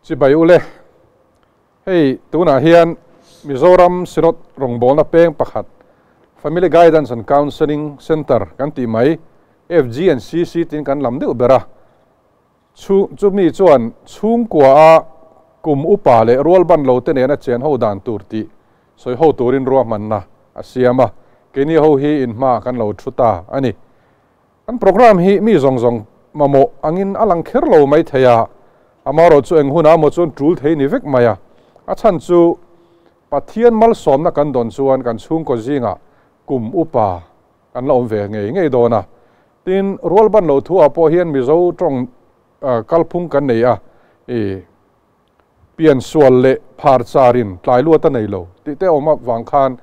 Chibai ule, hei tunah hian Mizoram Synod rawngbawlna peng pakhat Family Guidance and Counselling Centre kan tih mai, FGNCC tiin kan lam deuh ber a. Chu chumi chuan chhungkua a kum upa leh rualban lo te nena chen ho dan tur tih sawi ho turin ruahmanna a siam a, keini ho hi inhma kan lo thu ta a ni. Kan programme hi mi zawng zawng mamawh angin a lang kher lo mai thei a, amaherawh chu eng hunah maw chuan tul thei ni vek mai a, a chhan chu Pathian malsawmna kan dawn chuan kan chhungkaw zingah kum upa kan la awm ve ngei ngei dawn a. Tin, rualban lo thu ah pawh hian Mizo tawng kalphung kan nei a, i piansual leh phar charin tlai luat a nei lo tih te awm avang khan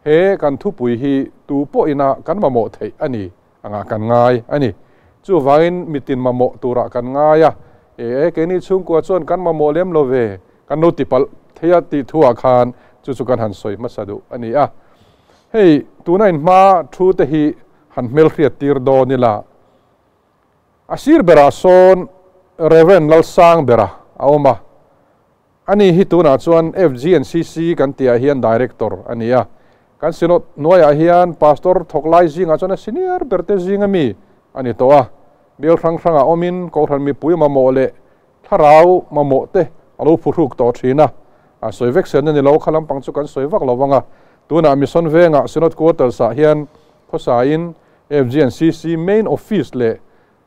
he kan thupui hi tu pawh ina kan mamawh theih a ni angah kan ngai a ni. Chuvangin mitin mamawh turah kan ngai a, e keini chhungkua chuan kan mamawh lem lo ve, kan lo ti palh thei a tih thu ah khan chu chu kan han sawi hmasa duh a ni a. Hei tuna inhma thu te hi han hmelhriat tir dawn ila, a sir berah sawn Rev. Lalsang bera a awm a, ani hi tunah chuan FGNCC kan tihah hian Director a ni a, kan Synod hnuaiah hian Pastor thawk lai zingah chuan a senior ber te zinga mi a ni tawh a, bial hrang hrangah awmin Kohhran mipui mamawh leh thlarau mamawh te a lo phuhruk tawh thin a, a sawi vek sen a ni lo, kha lampang chu kan sawi vak lo vang a, tunah Mission Vengah Synod Quarters ah hian khawsain FGNCC Main Office leh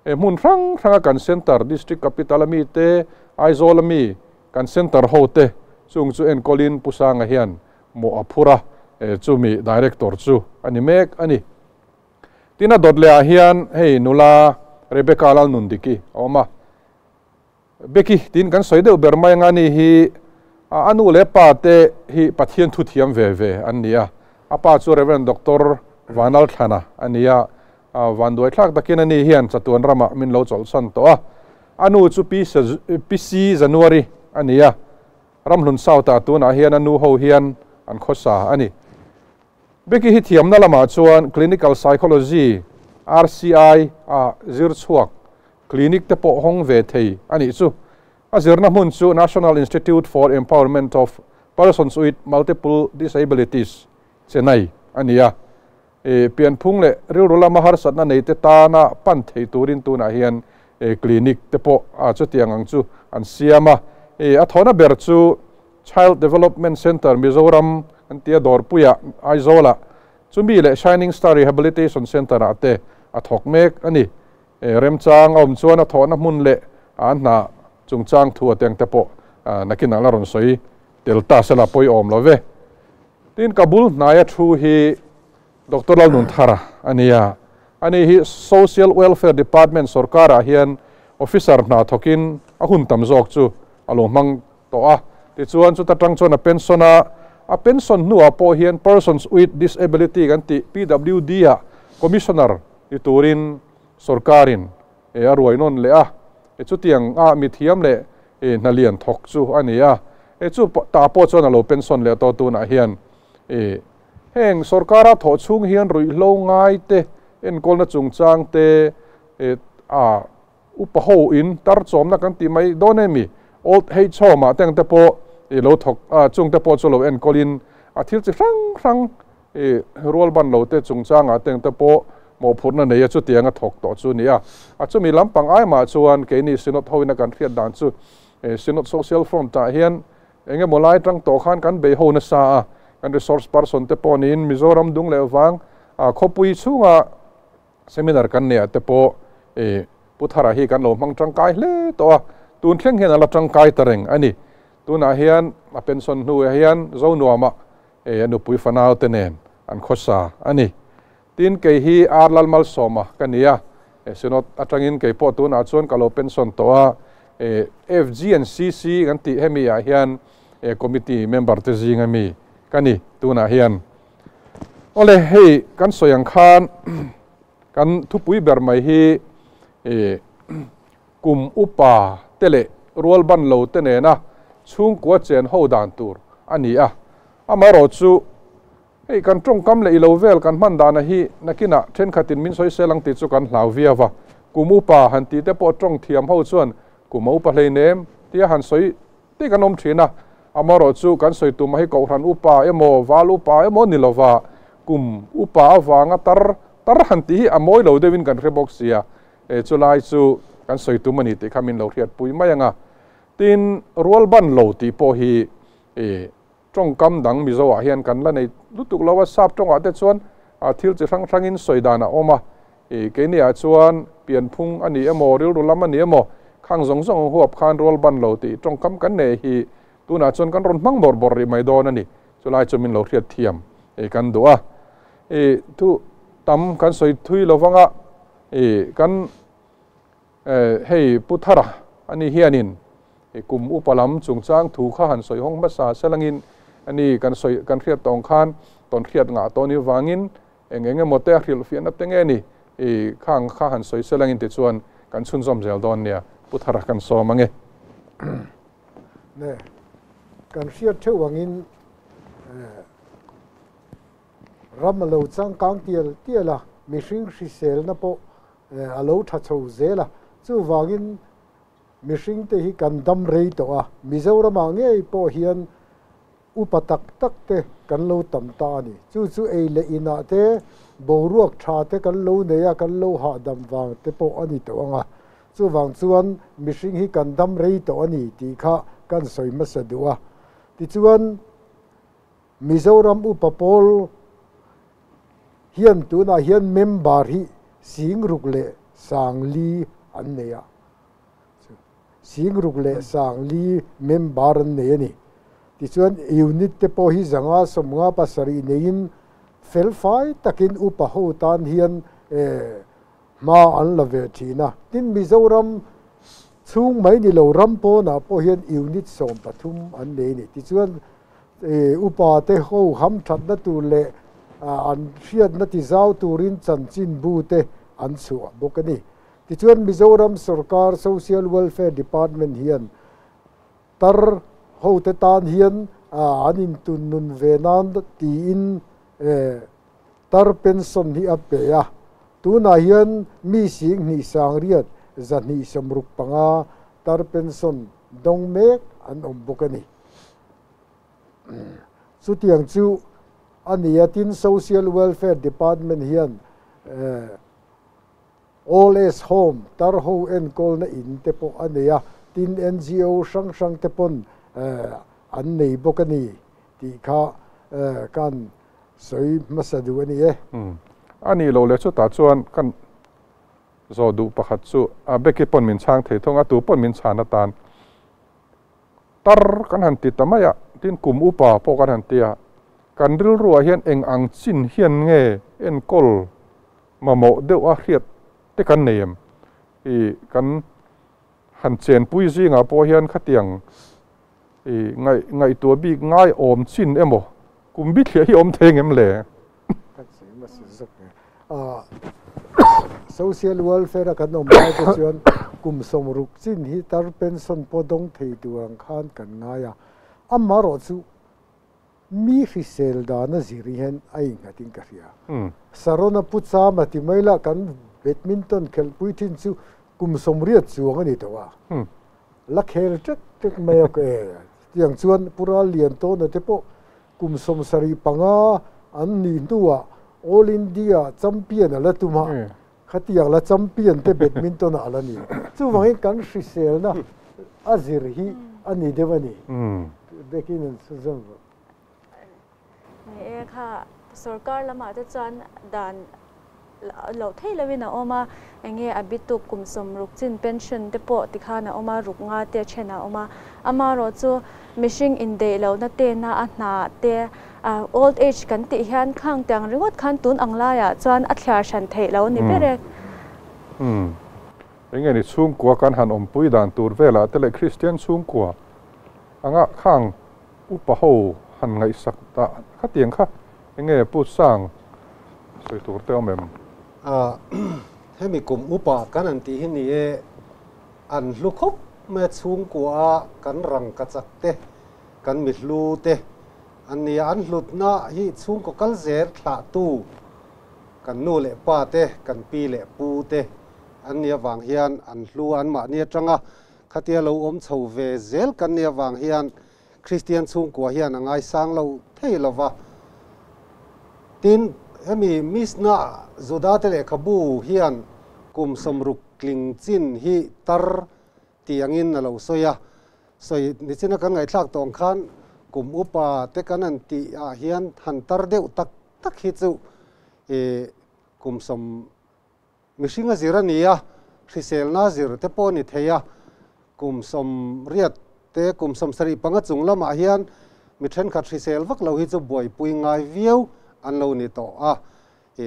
hmun hrang hranga kan Centre, District Capital a mi te, Aizawl a mi kan Centre ho te chung chu enkawlin Pu Sanga hian mawh a phur a, chumi Director chu a ni mek a ni. Tin a dawt leh ah hian hei nula Rebecca Lalnundiki a awm a, Becky tiin kan sawi deuh ber mai anga ni hi a nu leh pa te hi Pathian thu thiam ve ve an ni a, a pa chu Rev. Doctor Vanal Thlana a ni a, vanduai thlak takin a ni hian chatuan ramah min lo chawlhsan tawh a, a nu chu Pi Si January a ni a, Ramhlun South ah tunah hian a nu ho hian an khawsa a ni. Becky hi thiamna lamah chuan Clinical Psychology, RCI, a zir chhuak, clinic te pawh hawng ve thei a nih chu. A zirna hmun chu National Institute for Empowerment of Persons with Multiple Disabilities, Chennai a ni a. Pianphung leh rilru lama harsatna nei te tana pan thei turin tunah hian clinic te pawh chutiang ang chu an siam a. A thawhna ber chu Child Development Centre Mizoram an tia dawrpuiah Aizawlah chumi leh Shining Star Rehabilitation Centre-ah te a thawk mek a ni. Remchang a awm chuan a thawhna hmun leh an hna chungchang thu a teng te pawh nakinah la rawn sawi tel ta sela pawiawm lo ve. Tin, ka bul hnaia thu hi Doctor Lalnunthara a ni a, ani hi Social Welfare Department sorkarah hian officer hna thawkin a hun tam zawk chu a lo hmang tawh a, tichuan chuta tang chuan a pension a, a pension hnuah pawh hian Persons with Disability kan tih PWD ah Commissioner ni turin sorkarin a ruai nawn leh a, chutiang a mithiam leh hna lian thawk chu a ni a, chu ta pawh chuan a lo pension leh tawh tunah hian heng sorkara thawh chhung hian ruihhlo ngai te enkawlna chungchang te a Upa ho in tar chawmna kan tih mai dawn em i? Old Age Home ah te ang te pawh i lo thawk a, chung te pawh chu lo enkawl in a thil chi hrang hrang i rual ban lo te chungchang ah te ang te pawh mawhphurhna nei a chutiang a thawk tawh chu ni a. A chumi lampang ai mah chuan keini Synod ho in a kan hriat dan chu Synod Social Front ah hian eng emaw lai tang tawh khan kan bei ho nasa a, kan resource person te pawh niin Mizoram dung leh vang khawpui chhunga Seminar kan neih ah te pawh i Pu Thara hi kan lo hmang tangkai hle tawh a, tun thleng hian a la tangkai ta reng a ni. Tunah hian a pension hnuah hian Zonuamah a nupui fanau te nen an khawsa a ni. Tin, kei hi R Lalmalsawma ka ni a, Synod atangin kei pawh tunah chuan ka lo pension tawh a, FG and CC kan tih hemi ah hian committee member te zinga mi ka ni tunah hian. Awle, hei kan sawi ang khan kan thupui ber mai hi kum upa te leh rual ban lo te nena chhungkua chen ho dan tur a ni a. Amaherawh chu hei kan tawngkam leh ilo vel kan hman dana hi nakinah thenkhatin min sawi sel ang tih chu kan hlau viau a. Kum upa han tih te pawh tawng thiam ho chuan kum a upa hleinem tia han sawi te kan awm thin a, amaherawhchu kan sawi tumah hi Kohhran upa emaw Val upa emaw ni lova kum upa avanga tar tar han tih hi a mawi lo deuhin kan hre bawk sia, e chulai chu kan sawi tum a ni tih kha min lo hriatpui mai ang a. Tin, rual ban lo tih pawh hi e tawngkam dang Mizo ah hian kan la nei lutuk lo a, sap tawngah te chuan thil chi hrang hrangin sawi dan a awm a, i keini ah chuan pianphung a ni emaw rilru lam a ni emaw khang zawng zawng huap khan rual ban lo tih tawngkam kan nei hi tunah chuan kan rawn hmang bawrh bawrh rih mai dawn a ni. Chulai chu min lo hriat thiam i kan duh a, i thu tam kan sawi thui lo vang a, i kan Hei Pu Thara ani hianin kum upa lam chungchang thu kha han sawi hawng hmasa selangin ani kan sawi kan hriat tawng khan tawn hriat ngah tawh ni vangin eng eng emaw te a hrilhfiahna te nge ni i khang kha han sawi selangin tichuan kan chhunzawm zel dawn nia Pu Thara kan sawm ange. Ne, kan hriat theuh angin ram a lo changkang tial tial a, mihring hriselna pawh a lo tha chho zel a, chuvangin mihringte hi kan dam rei tawh a, Mizoramah ngei pawh hian upa tak tak te kan lo tam ta a ni. Chu chu ei leh inah te boruak tha te kan lo nei a, kan lo hahdam vang te pawh a ni tawh ang a, chuvang chuan mihring hi kan dam rei tawh a ni tih kha kan sawi hmasa duh a. Tichuan Mizoram upa pawl hian tunah hian member hi Singruk leh Sangli an nei a, Singruk leh Sangli member an nei a ni. Tichuan unit te pawh hi zanga sawmnga pasarih neiin felfai takin upa ho tan hian hma an la ve thin a. Tin Mizoram chhung mai ni lo ram pawnah pawh hian unit 13 an nei a ni. Tichuan Upa te ho ham thatna tur leh an hriatna ti zau turin chanchinbu te an chhuah bawk a ni. Tichuan Mizoram sorkar Social Welfare Department hian tar ho te tan hian an intun nun ve nan tiin tar pension hi a pe a. Tunah hian mi sing hnih sangriat 265 tar pension dawng mek an awm bawk a ni. Chutiang chu a ni a, tin Social Welfare Department hian Old Age Home tar ho enkawlna in te pawh a nei a, tin NGO hrang hrang te pawn an nei bawk a ni tih kha kan sawi hmasa duh a ni e. A nih loh leh chutah chuan kan zawh duh pakhat chu a Becky pawn min chhang thei thung a, tu pawn min chhan atan Tar kan han ti ta mai a, tin kum upa pawh kan han ti a, kan rilruah hian eng ang chin hian nge enkawl mamawh deuh a hriat te kan nei em? I kan han chenpui zingah pawh hian khatiang i ngaih ngaihtuah bik ngai awm chin emaw kum bithliah hi awm thei ngem le? Social welfare a kan awm lai te chuan kum 60 chin hi tar pension pawh dawng thei tur ang khan kan ngai a, amaherawh chu mi hrisel dana zir hian a innghatin ka hria. Sarona pu chama ti mai lah kan badminton khelhpui thin chu kum 80 chuang a ni tawh a, la khel tek tek mai a tiang chuan pu ral lian tawna te pawh kum 75 an ni hnuah All India champion a la tum a, khatiang la champion te badminton ah a la ni. Chuvangin kan hriselna a zir hi a ni deuh a ni. Bekin an chhunzawm rawh. Ni e, kha sorkar lamah te chuan dan loh theih loin a awm a, enge a bituk kum 60 chin pension te pawh tikhan a awm a, ruk nga te then a awm a. Amaherawh chu mihring indeih lohna tena a hna te old age kan tih hian khang tiang ringawt khan tun ang laiah chuan a thliar hran theih lo ni ber e. Enge ni chhungkua kan han awmpui dan tur velah te leh Kristian chhungkua anga khang upa ho han ngaihsak ta khatiang kha enge Pu Sang sawi tur te awm em? Hemi kum upa kan han tih hi ni e, an hlu khawp mai a chhungkua a kan rang ka chak te, kan mi hlu te an ni a, an hlutna hi chhungkaw kal zel thlah tu kan nu leh pa te, kan pi leh pu te an ni avang hian an hlu a, an mahni atanga Khatia lo awm chho ve zel kan nih avang hian Kristian chhungkua hian a ngaisang lo thei lo va. Tin, hemi Mishnah Judate lehkhabu hian kum 60 tling chin hi tar tih angin a lo sawi a. Sawi nichina kan ngaihthlak tawh ang khan kum upa te kan han tih ah hian han tar deuh tak tak hi chu kum sawm Mihring a zir a ni a, hriselna zir te pawh a ni thei a. Kum 80 te, kum 75 chung lamah hian mi thenkhat hrisel vak lo hi chu buaipui ngai viau an lo ni tawh a.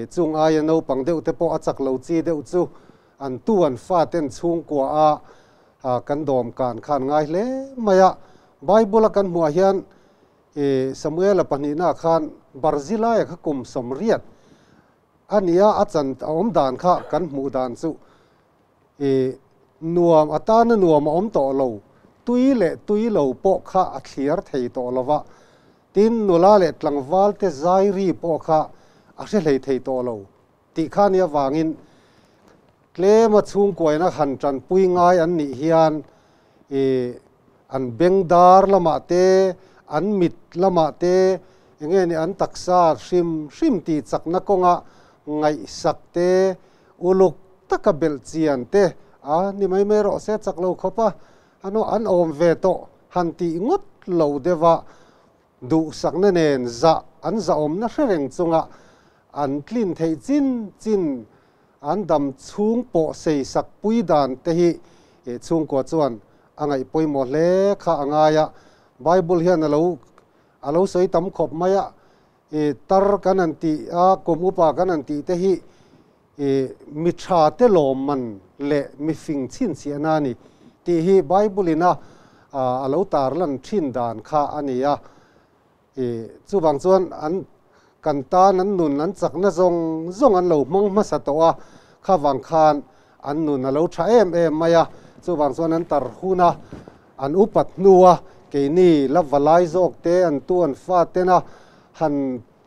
Chung aia naupang deuh te pawh a chak lo chi deuh chu an tu an fa ten chhungkua a kan dawm kan khan ngai hle mai a. Bible a kan hmuh ah hian Samuela pahnihna khan Barzilai-a kha kum 80 A nia, a chan a awm dan kha kan hmuh dan chu i nuam, a tana nuam a awm tawh lo, tui leh tui lo pawh kha a thliar thei tawh lo va, tin nula leh tlangval te zai ri pawh kha a hre hlei thei tawh lo tih kha nia vangin tlema chhungkuaina han tanpui ngai an nih hian i an bengdar lamah te, an mit lamah te, enge ni an taksa hrim hrim tih chakna kawnga ngaihsak te, uluk taka belh chian te a ni mai mai rawh se chak lo khawp a, ano an awm ve tawh han tih ngawt lo deuh a, duhsakna nen zah an zahawmna hre reng chunga an tlin theih chin chin An dam chhung pawh sei sak pui dan te hi chhungkua chuan a ngaih pawimawh hle kha a ngai a. Bible hian a lo a lo sawi tam khawp mai a, i tar kan han tih a, kum upa kan han tih te hi i mi tha te lawmman leh mi fing chhinchhiahna a ni tih hi Bible in a a lo tarlan thin dan kha a ni a. I chuvang chuan an kan tan an nun an chakna zawng zawng an lo hmang hmasa tawh a, khavang khan an nun a lo tha em em mai a, chuvang chuan an tar hun a, an upat hnu a, keini la valai zawk te an tu an fa tena han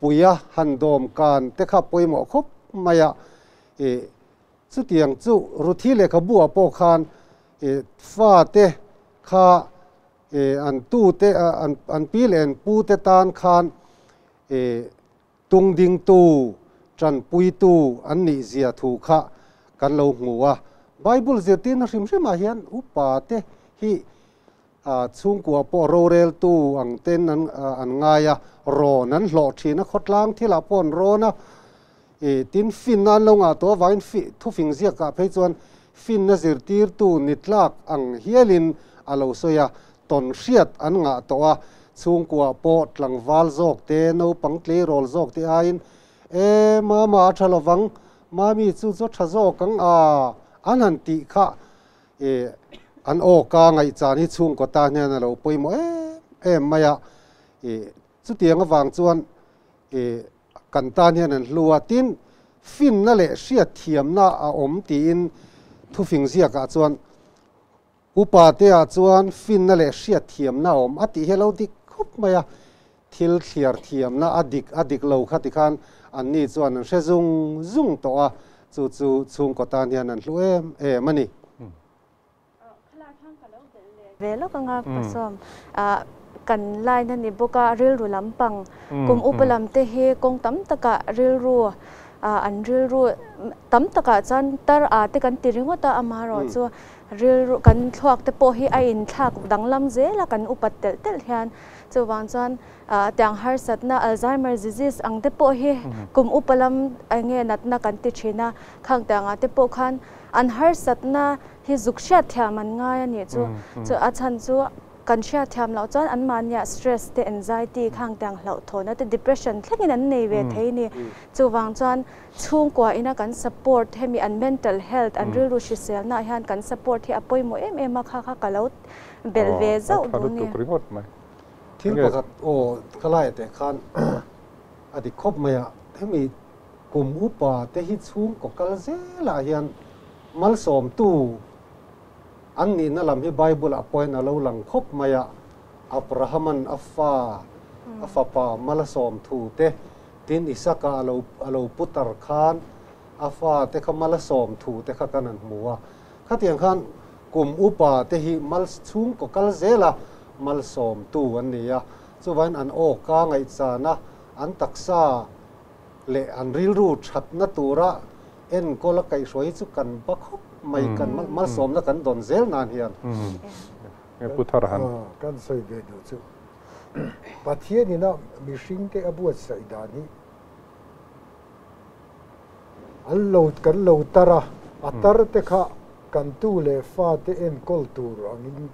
pui a, han dawm kan te kha pawimawh khawp mai a. I chutiang chu Ruthi lehkhabu ah pawh khan i fa te kha An tute, an pi leh an pute tan khan tung dingtu, tanpuitu an nih zia thu kha kan lo hmu a. Bible zirtirna hrim hrimah hian upa te hi chhungkua pawh roreltu ang ten an ngai a, rawn an hlawh thin a, khawtlang thilah pawh an rawn a. Tin, finna an lo ngah tawh avangin thufing ziakah phei chuan finna zirtirtu ni tlak ang hialin a lo sawi a, tawn hriat an ngah tawh a, chhungkuah pawh tlangval zawk te, naupang tleirawl zawk te aiin, E, mama a tha lovang, mami chu chu a tha zawk ang a, an han tih kha an awka ngaihchan hi chhungkaw tan hian a lo pawimawh em em mai a. Chutiang avang chuan kan tan hian an hlu a, tin finna leh hriatthiamna a awm tiin thufing ziakah chuan upa te ah chuan finna leh hriatthiamna a awm a tih hi a lo dik khawp mai a, thil thliar thiamna a dik a dik lo kha tikhan anni chuan an hre zung zung tawh a, chu chu chhungkaw tan hian an hlu em em a ni. Ve lawk anga pasawm kan line a ni bawk a, rilru lampang kum upa lam te hi kawng tam takah rilru an rilru tam takah chuan tar a te kan ti ringawt a, amaherawhchu rilru kan thluak te pawh hi a inthlak danglam zel a kan upat telh telh hian chuvang chuan tiang harsatna Alzheimer's disease ang te pawh hi kum upa lam enge natna kan ti thin a, khang tiangah te pawh khan an harsatna hi zuk hriatthiam an ngai a nih chu. Chu a chhan chu kan hriatthiam loh chuan anmahniah stress te, anxiety khang tiang hlauhthawhna te, depression thlengin an nei ve thei a ni. Chuvang chuan chhungkua ina kan support hemi an mental health, an rilru hriselnaah hian kan support hi a pawimawh em em a, kha kha ka lo belh ve zauh duh a ni. Thil pakhat aw ka lai teh khan a dik khawp mai a, hemi kum upa te hi chhungkaw kal zelah hian Malsawmtu an nihna lam hi Bible-ah pawhin a lo lang khawp mai a, Abrahaman a fa, a fapa Malasawm thu te, tin Isaka a lo a lo pu tar khan a fa te kha Malasawm thu te kha kan han hmu a. Khatiang khan Kum upa te hi mal chhungkaw kal zela malsawmtu an ni a, chuvain an aw ka ngaihchana an taksa leh an rilru thatna tura enkawl a kaihhruai hi chu kan ba khawp mai, kan malsawmna kan dawn zel nan hian. Pu Thar han. Kan sawi ve duh chu Pathianina mihringte a buatsaih dan hi an lo kan lo tar a, a tar te kha kan tu leh fa te enkawl tur angin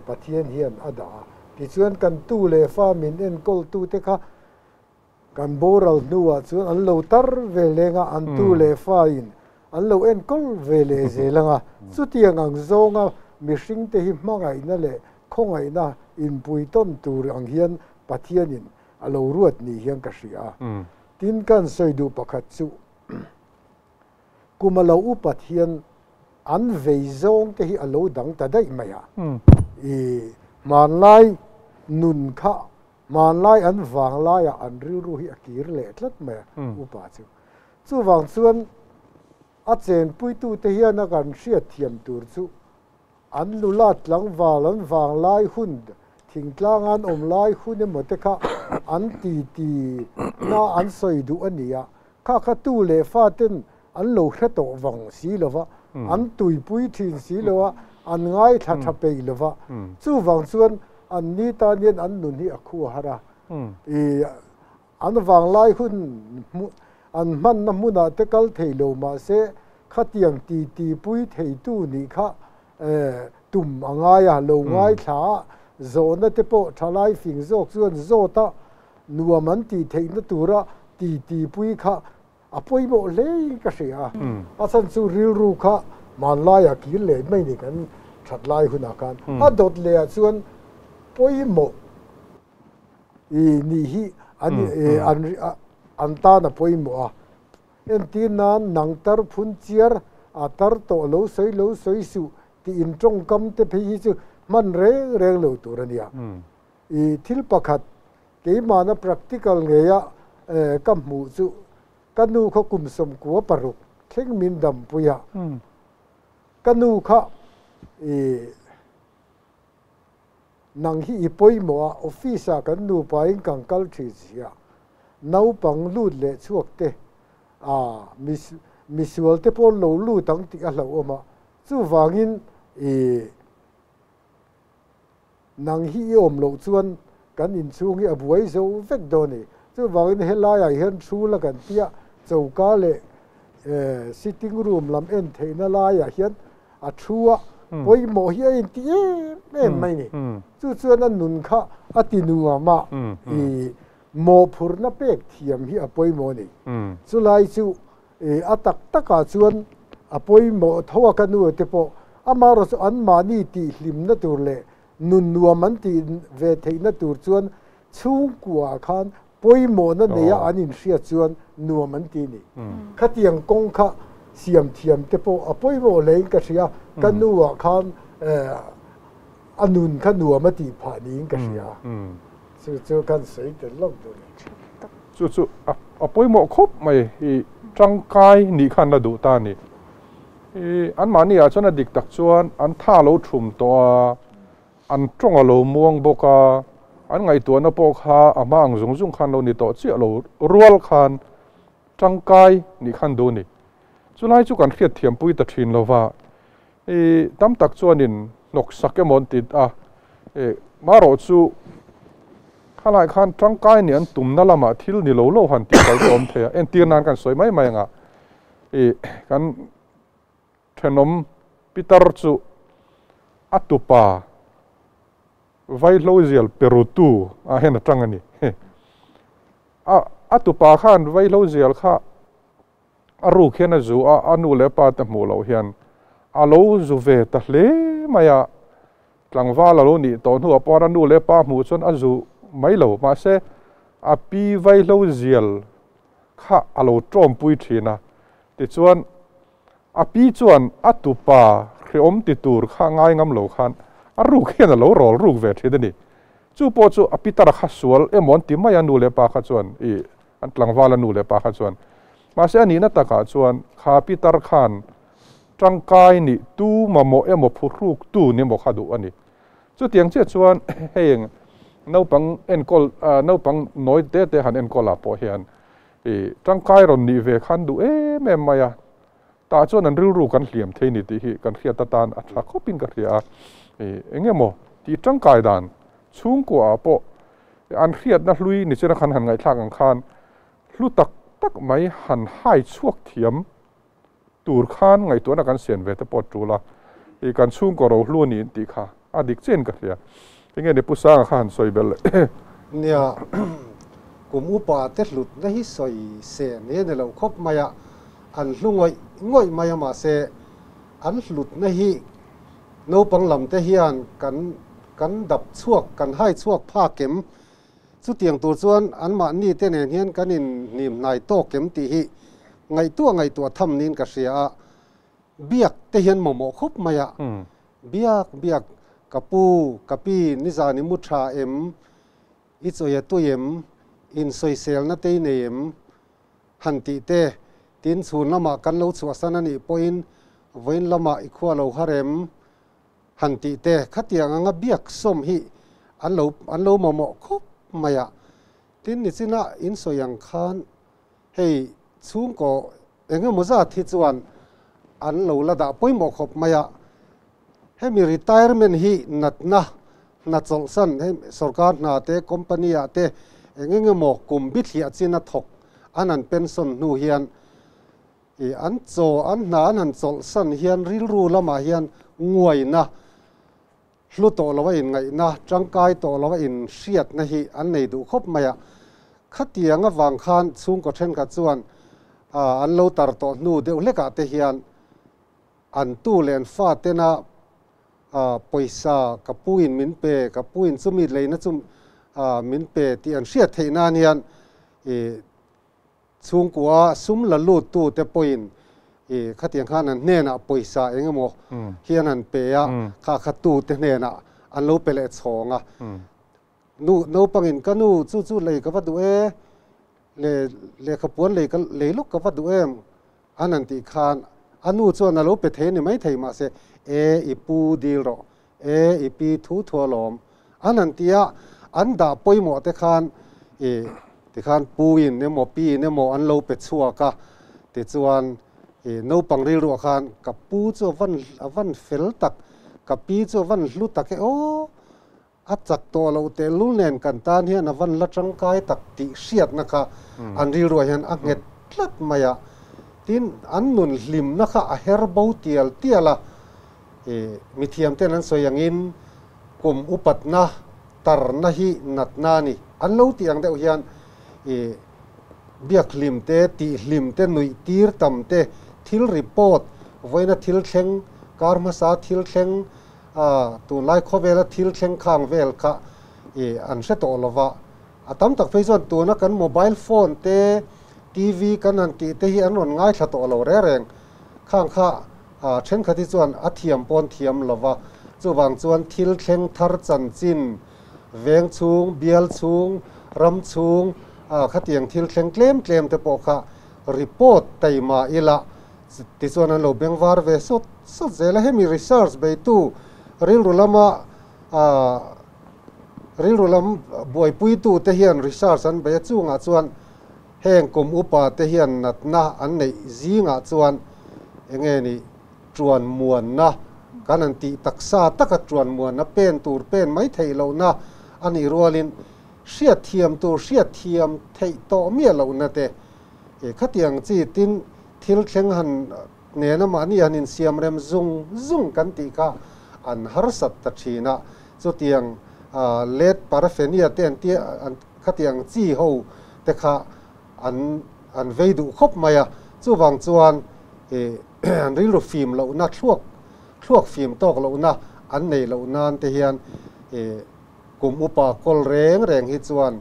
Pathian hian a dah a. Tichuan kan tu leh fa min enkawl tu te kha kan boral hnuah chuan an lo tar ve leng a, an tu leh fa in an lo enkawl ve leh zel anga. Chutiang ang zawnga mihring te hi hmangaihna leh khawngaihna inpui tawn tur ang hian Pathianin a lo ruat ni hian ka hria a. Tin kan sawi duh pakhat chu kum a lo upat hian an vei zawng te hi a lo dang ta daih mai a. I hmanlai nun kha hmanlai an vanglaiah an rilru hi a kir leh tlat mai a upa chu. Chuvang chuan a chenpuitute hian a kan hriat thiam tur chu an lulat tlangval an vanglai hun thingtlang an awm lai hun emaw te kha an ti ti na an sawi duh a ni a. Kha kha tu leh fa ten an lo hre tawh vang si lova, an tuipui thin si lo a, an ngaithla tha peih lova. Chuvang chuan an ni tan hian an nun hi a khu a har a. I an vanglai hun an hmanna hmunah te kal thei lo mahse khatiang ti ti pui thei tu nih kha tum a ngai a, lo ngaithla a, zawhna te pawh thalai fing zawk chuan zawt a, nuam an tih theihna tura ti ti pui kha a pawimawh hle ka hria a. A chhan chu rilru kha hmanlaiah kir leh mai ni kan that lai hunah khan a dawt lehah chuan pawimawh i nih hi an an tan a pawimawh a. Entir nan nang tar phun chiar a tar tawh lo sawi lo sawi suh tih in tawngkam te phei hi chu hman reng reng lo tur a nia. I thil pakhat keimahna practical ngeia ka hmuh chu ka nu kha kum 96 thleng min dampui a. Ka nu kha i nang hi i pawimawh a, office ah kan nupa in kan kal thin si a, naupang lut leh chhuak te a misual te pawh lo lut ang tih a hlauhawm a, chuvangin i nang hi i awm loh chuan kan inchhung hi a buai zo vek dawn a ni. Chuvangin helaiah hian thu la kan tia choka leh sitting room lam en theihna laiah hian a thu a, pawimawh hi a inti em em mai ni. Chu chuan a nun kha a ti nuam a, i mawhphurhna pek thiam hi a pawimawh a ni. Chulai chu a tak takah chuan a pawimawh tho a ka nu te pawh amaherawh chu anmahni tihhlimna tur leh nun nuam an tih ve theihna tur chuan chhungkuaah khan pawimawhna neia an inhriat chuan nuam an ti ni. Khatiang kawng kha siam thiam te pawh a pawimawh hlein ka hria, ka nuah khan a nun kha nuam a tih phah niin ka hria. Chu chu kan sawi tel lawk duh ni. Chu chu a pawimawh khawp mai i tangkai nih khan la duh ta a ni. I anmahni ah chuan a dik tak chuan an tha lo thum tawh a, an tawng a lo muang bawk a, an ngaihtuahna pawh kha a hma ang zung zung khan lo ni tawh chiah lo rual khan tangkai nih khan duh a ni. Chulai chu kan hriat thiampui ta thin lova, i tam tak chuanin hnawk sak emaw an ti a, i marawh chu khalai khan tangkai nih an tumna lamah thil ni lo lo han tih kal te awm thei a, entir nan kan sawi mai mai anga i kan thenawm Peter chu a tupa vaihlo zial perutu ah hian a tang a ni. A a tupa khan vaihlo zial kha a ruk hian a zu a, a nu leh pa te hmuh loh hian a lo zu ve ta hle mai a. Tlangval a lo nih tawh hnuah pawh a nu leh pa hmuh chuan a zu mai lo. Mahse, a pi vaihlo zial kha a lo tawmpui thin a. Tichuan, a pi chuan a tupa hrehawm ti tur kha ngai ngam lo khan a ruk hian a lo rawl ruk ve thin a ni. Chu pawh chu a pi tara kha sual emaw an ti mai a nu leh pa kha chuan, ih, an tlangval a nu leh pa kha chuan. Mahse, a nihna takah chuan kha pi tar khan Tangkai nih tu mamawh emaw phuhruk tu ni emaw kha duh a ni. Chutiang chiah chuan heng naupang enkawl naupang nawi te te han enkawl ah pawh hian ih tangkai rawn nih ve khan duh em em mai a. Tah chuan an rilru kan hliam thei ni tih hi kan hriat atan a tha khawpin ka hria a. Ih eng emaw tih tangkai dan chhungkua ah pawh an hriatna hlui ni chena khan han ngaihthlak ang khan hlu tak tak mai han hai chhuak thiam tur khan ngaihtuahna kan siam ve te pawh a tul a, ih kan chhungkaw rohlu a ni in tih kha a dik chiahin ka hria. Enge ni Pu Sanga kha han sawi belh leh. Nia, kum upa te hlutna hi sawi se ni a ni lo khawp mai a, an hlu ngawih ngawih mai a mahse an hlutna hi naupang lam te hian kan kan dap chhuak kan hai chhuak phak em? Chutiang tur chuan anmahni te nen hian kan inhnim hnai tawk em tih hi ngaihtuah ngaihtuah tham niin ka hria a, biak te hian mamawh khawp mai a, biak biak ka pu, ka pi nizan i mu tha em, i chawi a tui em, insawiselna te i nei em han tih te, tin chhun lamah kan lo chhuahsan a nih pawhin vawiin lamah i khua lo har em, Han tih te, khatiang anga biak sawm hi an lo an lo mamawh khawp mai a. Tin, nichina in sawi ang khan hei chhungkaw eng emaw zat hi chuan an lo la dah pawimawh khawp mai a. Hemi retirement hi natna hna chawlhsan hei sorkar hna te, company ah te eng eng emaw kum bithliah chin a thawk an han pension hnu hian I an chaw an hna an han chawlhsan hian rilru lamah hian nguaina, hlu tawh lova inngaihna, tangkai tawh lova inhriatna hi an nei duh khawp mai a. Khatiang avang khan chhungkaw thenkhat chuan an lo tar tawh hnu deuh hlekah te hian an tu leh an fa tena pawisa ka puin min pe, ka puin chumi leina chu min pe tih an hriat theih nan hian i Chhungkua sum la lut tu te pawhin i khatiang khan an hnenah pawisa eng emaw hian an pe a, kha kha tu te hnenah an lo pe leh chhawng a. Nu naupangin ka nu chu chu lei ka va duh e, le lehkha puan lei ka lei lawk ka va duh em an han tih khan a nu chuan a lo pe thei a ni maithei mahse e i pu dil rawh, e i pi thu thu alawm An han ti a, an dah pawimawh te khan i tikhan puin emaw piin emaw an lo pe chhuak a, tichuan i naupang rilruah khan ka pu chu a van a van fel tak, ka pi chu a van hlu tak e aw, a chak tawh loh tehlul nen kan tan hian a van la tangkai tak tih hriatna kha an rilruah hian a nghet tlat mai a, tin an nun hlimna kha a her bo tial tial a, i mithiam ten an sawi angin Kum upatna tarna hi natna a ni. An lo tih ang deuh hian i biak hlim te, tih hlim te, nuih tir tam te, thil report, vawiina thil thleng, kar hmasa thil thleng, tunlai khawvela thil thleng khang vel kha i an hre tawh lo va. A tam tak phei chuan tuna kan mobile phone te, TV kan han tih te hi an rawn ngaithla tawh lo reng reng. Khang kha Thenkhat hi chuan a thiam pawn thiam lo va, chuvang chuan thil thleng thar chanchin, veng chhung, bial chhung, ram chhung, khatiang thil thleng tlem tlem te pawh kha report taima ila tichuan an lo beng var ve sawt sawt zel a. Hemi research beitu rilru lama rilru lam buaipuitu te hian research an bei a, chungah chuan Heng kum upa te hian natna an neih zingah chuan enge ni tuan muanna kan han tih taksa taka tuan muanna pen tur pen mai theih lohna a nih rualin hriatthiam tur hriatthiam theih tawh miah lohna te khatiang chi tin thil thleng han nena mahni han insiam rem zung zung kan tih kha an harsat ta thin a, chutiang let parafenia te an tia Khatiang chi ho te kha an an vei duh khawp mai a, chuvang chuan ih an rilru fim lohna thluak thluak fim tawk lohna an nei loh nan te hian ih kum upa kawl reng reng hi chuan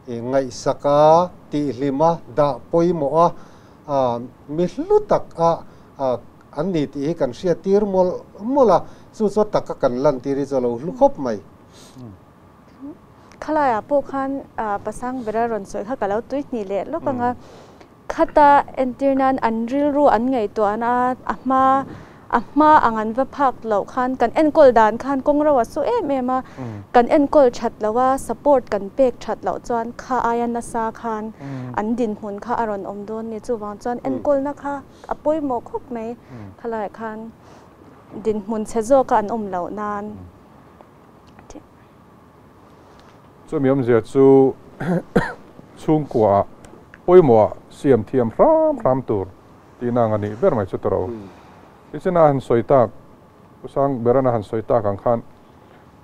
ih ngaihsak a, tihhlim a, dah pawimawh a, ah mi hlu tak a ah an ni tih hi kan hriat tir mawlh mawlh a, chu chu a taka kan lantir hi chu a lo hlu khawp mai. Khalaiah pawh khan pasang bera rawn sawi kha ka lo tui hnih leh lawk ang a, khata entir nan an rilru an ngaihtuahna a hma A hma ang an va phak loh khan kan enkawl dan khan kawng ro a su em em a, kan enkawl that loh a, support kan pek that loh chuan kha aia nasa khan an dinhmun kha a rawn awm dawn ni. Chuvang chuan enkawlna kha a pawimawh khawp mai. Khalaiah khan dinhmun chhe zawka an awm loh nan. Chumi awmzia chu chhungkuaah pawimawhah siam thiam hram hram tur tihna ang a nih ber mai chu tawrh. Tichina a han sawi tak, Pu Sang Beran a han sawi tak ang khan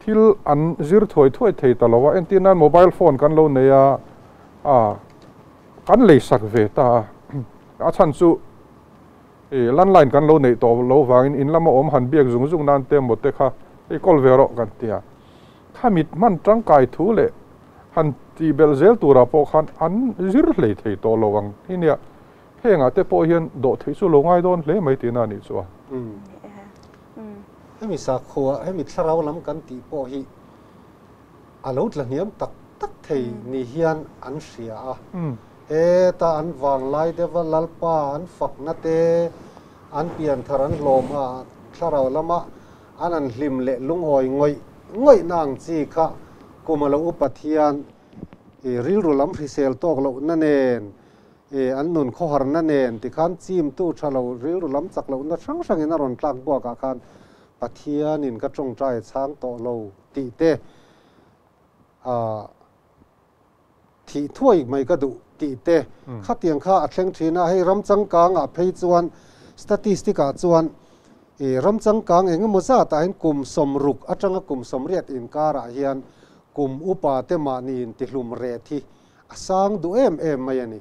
thil an zir thuai thuai thei ta lo a, entir nan mobile phone kan lo nei a, a kan lei sak ve ta a, a chhan chu i landline kan lo neih tawh lo vangin in lama awm han biak zung zung nan te maw te kha hei call ve rawh kan ti a, kha mit hman tangkai thu leh han tih belh zel turah pawh khan an zir hlei thei tawh lo ang hi nia. Hengah te pawh hian dawh theih chu lo ngai dawn hle mai tihna a nih chu a. Hemi sakhua, hemi thlarau lam kan tih pawh hi a lo tla hniam tak tak thei ni hian an hria a. Heta an vanglai deuha Lalpa an fakna te, an pianthar an hlawm a, thlarau lama an an hlim leh lungawi ngawih ngawihna ang chi kha kum a lo upat hian rilru lam hrisel tawk lohna nen E, an nun khawharna nen tikhan chimtu tha lo rilru lam chak lohna hrang hrangin a rawn tlak buakah khan Pathianin ka tawngtai chhang tawh lo tih te, a thih thuai mai ka duh tih te khatiang kha a thleng thin a. Hei ram changkangah phei chuan statistic ah chuan e ram changkang eng emaw zatah hian kum 60 atanga kum 80 inkarah hian kum upa te mahni intihlum ret hi A sang duh em em mai a ni.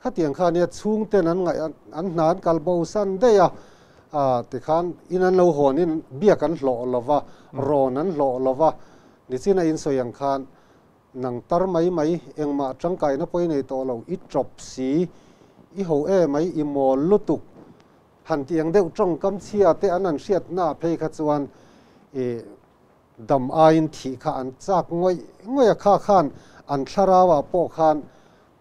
Khatiang kha nia chhungten an ngaih an hna an kal bo san daih a, ah tikhan in an lo hawn in biak an hlawh lo va, rawn an hlawh lo va, nichina in sawi ang khan nang tar mai mai engmah tangkaina pawh i nei tawh lo, i tawp si, i ho em mai, i mawl lutuk han tih ang deuh tawngkam chhia te an han hriatna phei kha chuan ih Dam aiin thih kha an chak ngawih ngawih a, kha khan an thlarauah pawh khan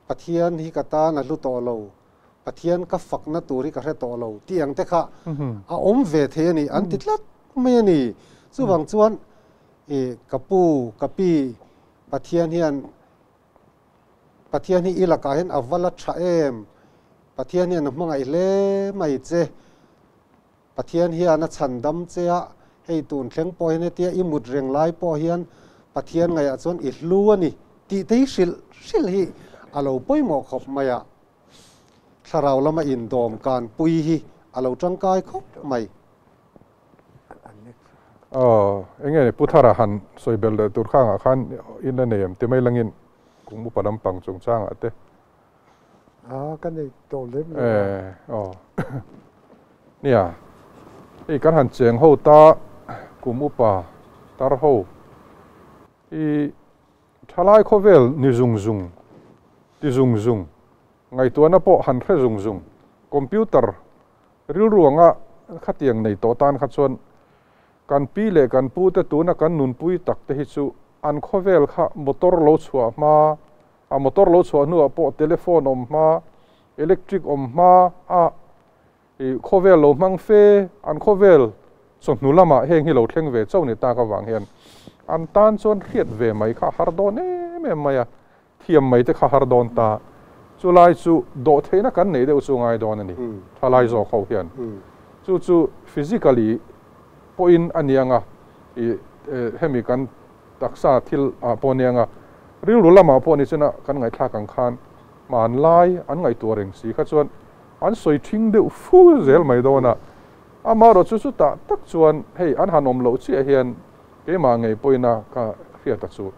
Pathian hi ka tan a hlu tawh lo, Pathian ka fakna tur hi ka hre tawh lo tih ang te kha a awm ve thei a ni, an ti tlat mai a ni. Chuvang chuan i ka pu, ka pi, Pathian hian Pathian hi i lakah hian a va la tha em, Pathian hian a hmangaih hle mai che, Pathian hian a chhan dam che a, hei tun thleng pawh hian hetia i mut reng lai pawh hian Pathian ngaihah chuan i hlu a ni tih te hi hrilh hrilh hi a lo pawimawh khawp mai a. Thlarau lama indawm kan pui hi a lo tangkai khawp mai. Aw, enge ni Pu Thara han sawi belh leh tur khangah khan in la nei em ti mai langin kum upa lampang chungchangah te. A ka nei tawh lem lo a. Eh, aw. Nia, hei kan han cheng ho ta kum upa tar ho i thalai khawvel ni zung zung, ti zung zung, ngaihtuahna pawh han hre zung zung, computer rilru anga khatiang nei tawh tan kha chuan kan pi leh kan pu te tuna kan nunpui tak te hi chu an khawvel kha motor lo chhuah hma A motor lo chhuah hnuah pawh telephone awm hma, electric awm hma a i khawvel lo hmang fe, an khawvel chawhnu lamah heng hi lo thleng ve chauh ni tak avang hian an tan chuan hriat ve mai kha a har dawn em em mai a, thiam mai te kha har dawn ta. Chulai chu dawhtheihna kan neih deuh chu ngai dawn a ni, thalai zawk ho hian. Chu chu physically pawhin a ni ang a, i hemi kan Taksa thil ah pawh nia nga, rilru lamah pawh ni chena kan ngaihthlak ang khan hmanlai an ngaihtuah reng si kha chuan an sawi thing deuh fu zel mai dawn a. Amaherawh chu chutah tak chuan hei an han awm loh chiah hian keimah ngei pawhin a ka hriat a chu.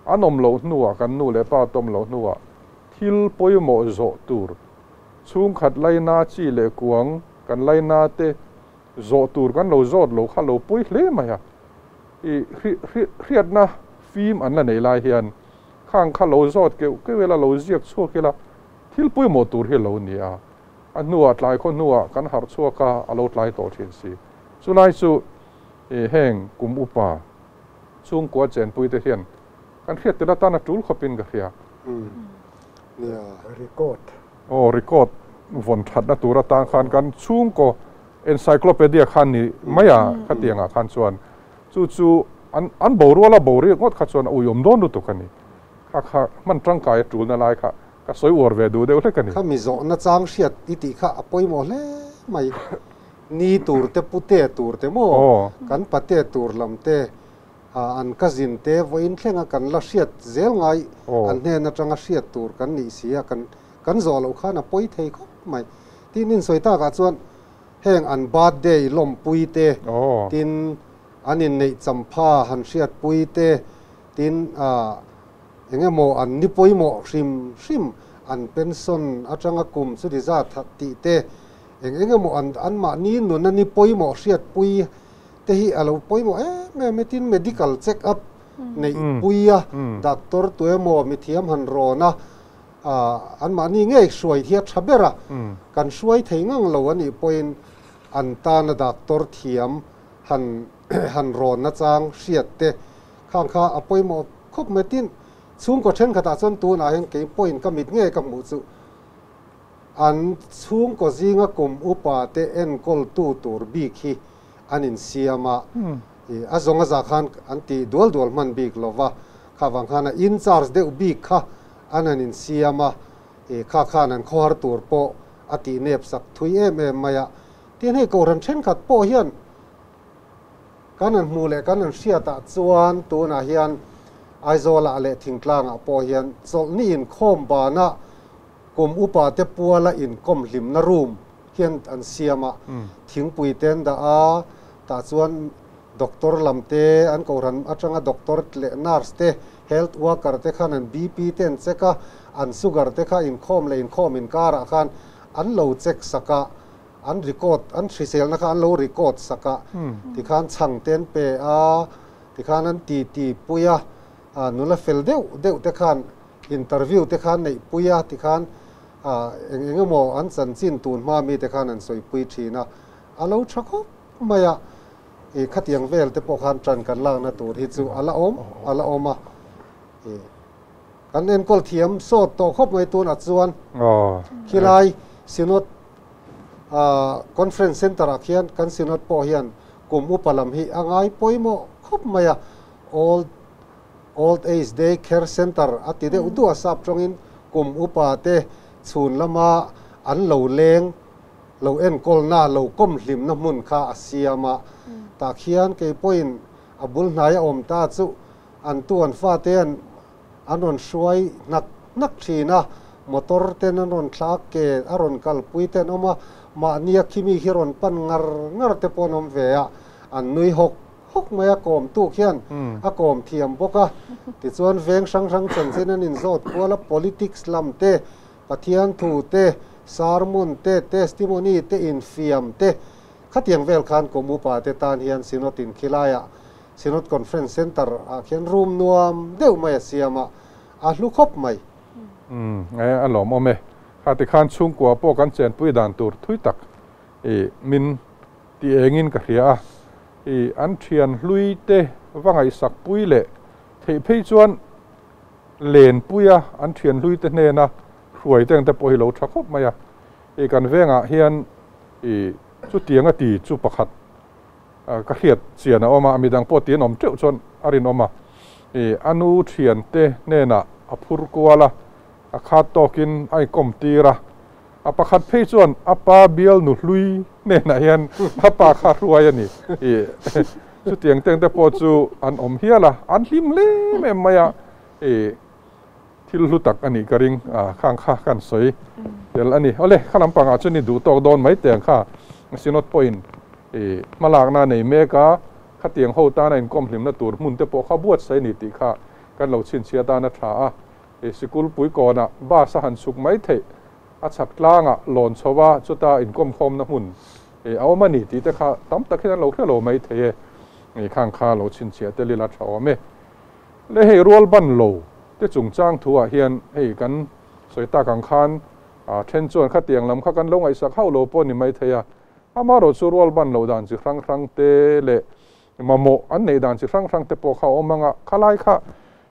An awm loh hnuah kan nu leh pa te awm loh hnuah thil pawimawh zawh tur chhungkhat laina chi leh kuang kan laina te zawh tur kan lo zawt lo kha lo pawi hle mai a. I hriatna fim an la nei lai hian khang kha lo zawt keuh keuh ila, lo ziak chhuak ila, thil pawimawh tur hi a lo ni a. A hnuah tlai khaw hnuah kan harh chhuak a, a lo tlai tawh thin si. Chulai chu heng kum upa chhungkua chenpui te hian kan hriat tel atan a tul khawpin ka hria. Record. Aw, record vawn thatna tur atan khan kan chhungkaw. Encyclopedia khan ni mai a khatiangah khan chuan chu chu an an boruala bo rik ngawt kha chuan a uiawm dawn lutuk a ni. Kha kha hman tangkai a tulna lai kha ka sawi uar ve duh deuh hlek a ni. Kha mi zawhna chang hriat i tih kha a pawimawh hle mai. Ni tur te, pute tur te maw, kan pate tur lam te, an cousin te vawiin thlenga kan la hriat zel ngai, an hnen atanga hriat tur kan nih si a, kan kan zawh loh khan a pawi thei khawp mai. Tin, insawi takah chuan heng an birthday lawmpui te, tin an inneih champha han hriatpui te, tin eng emaw an ni pawimawh hrim hrim an pension atanga kum chuti zat tih te, eng eng emaw an anmahni nuna ni pawimawh hriatpui te hi a lo pawimawh em em e. Tin, medical check up neihpui a, doctor tu emaw mithiam han rawn a, anmahni ngei hruai hi a tha ber a, kan hruai thei ngang lo a nih pawhin an tana doctor thiam han han rawn nachang hriat te khang kha a pawimawh khawp mai. Tin, chhungkaw thenkhatah chuan tunah hian kei pawhin ka mit ngei ka hmuh chu an chhungkaw zinga kum upa te enkawltu tur bik hi an insiam a, a zawng a zah khan an ti dual dual hman bik lo va, kha vang khan a in charge deuh bik kha an han insiam a, kha khan an khawhar tur pawh a tih nep sak thui em em mai a. Tin, hei Kohhran thenkhat pawh hian kan han hmuh leh kan han hriatah chuan tunah hian Aizawlah leh Thingtlangah pawh hian chawlhni inkhawm banah kum upa te puala inkawm hlimna room hian an siam a, thingpui te an dah a, tah chuan doctor lam te, an kohhran atanga doctor leh nurse te, health worker te khan an BP te an check a, an sugar te kha inkhawm leh inkhawm inkarah khan an lo check sak a, an record, an hriselna kha an lo record sak a, tikhan chhang te an pe a, tikhan an titi pui a, nula fel deuh deuh te khan Interview te khan neih pui a tikhan eng eng emaw an chanchin tun hma mi te khan an sawi pui thin a, a lo tha khawp mai a, i khatiang vel te pawh khan tan kan lakna tur hi chu a la awm a la awm a, i kan enkawl thiam sawt tawh khawp mai tunah chuan khilai Synod Conference Centre ah khian kan Synod pawh hian kum upa lam hi a ngai pawimawh khawp mai a, Old Old Age Day Care Centre a ti deuh duah sap tawngin kum upa te chhun lama an lo leng, lo enkawlna, lo kawm hlimna hmun kha a siam a. Tah khian kei pawhin a bul hnai a awm ta chu an tu an fate an an rawn hruai hnak hnak thin a, motor ten an rawn thla ke a rawn kalpui te an awm a, mahnia khimi khi rawn pan ngar ngar te pawh an awm ve a, an nui hawk Hawk mai a kawm tuk hian a kawm thiam bawk a, tichuan veng hrang hrang chanchin an inzawt kual a, politics lam te, Pathian thu te, sermon te, testimony te, infiam te, khatiang vel khan kum upa te tan hian Synod in khilaiah Synod Conference Centre ah khian room nuam deuh mai a siam a, a hlu khawp mai. Umm, a lawmawm e. Kha tikhan chhungkua pawh kan chenpui dan tur thui tak i min Ti engin ka hria a, i an thian hlui te va ngaihsak pui leh theih phei chuan len pui a, an thian hlui te hnena hruai te ang te pawh hi lo tha khawp mai a. I kan vengah hian i chutiang a ti chu pakhat ka hriat chian a awm a, midang pawh ti an awm teuh chuan a rinawm a. I a nu thian te hnenah a phur kual a, a khat tawkin a inkawm tir a, A pakhat phei chuan a pa bial nu hlui hnenah hian a pa kha hruai a ni. I chutiang teng te pawh chu an awm hial a, an hlim hle em em mai a, i thil hlu tak a nih ka ring a, khang kha kan sawi tel a ni. Awle, kha lampangah chuan i duh tawk dawn mai teh ang kha, Synod pawhin i hmalakna a nei mek a, khatiang ho tana inkawm hlimna tur hmun te pawh kha buatsaih a ni tih kha kan lo chhinchhiah atan a tha a. I sikul puikawnah bus a han chhuk mai theih, a chhak tlangah lawn chho a, chuta inkawmkhawmna hmun a awm a ni tih te kha tam tak hian an lo hre lo mai thei e. I khang kha lo chhinchhiah tel ila tha awm e. Le hei rual ban lo te chungchang thu ah hian hei kan sawi tak ang khan a then chuan khatiang lam kha kan lo ngaihsak hauh lo pawh ni mai thei a, amaherawh chu rual ban loh dan chi hrang hrang te leh mamawh an neih dan chi hrang hrang te pawh kha a awm ang a, khalai kha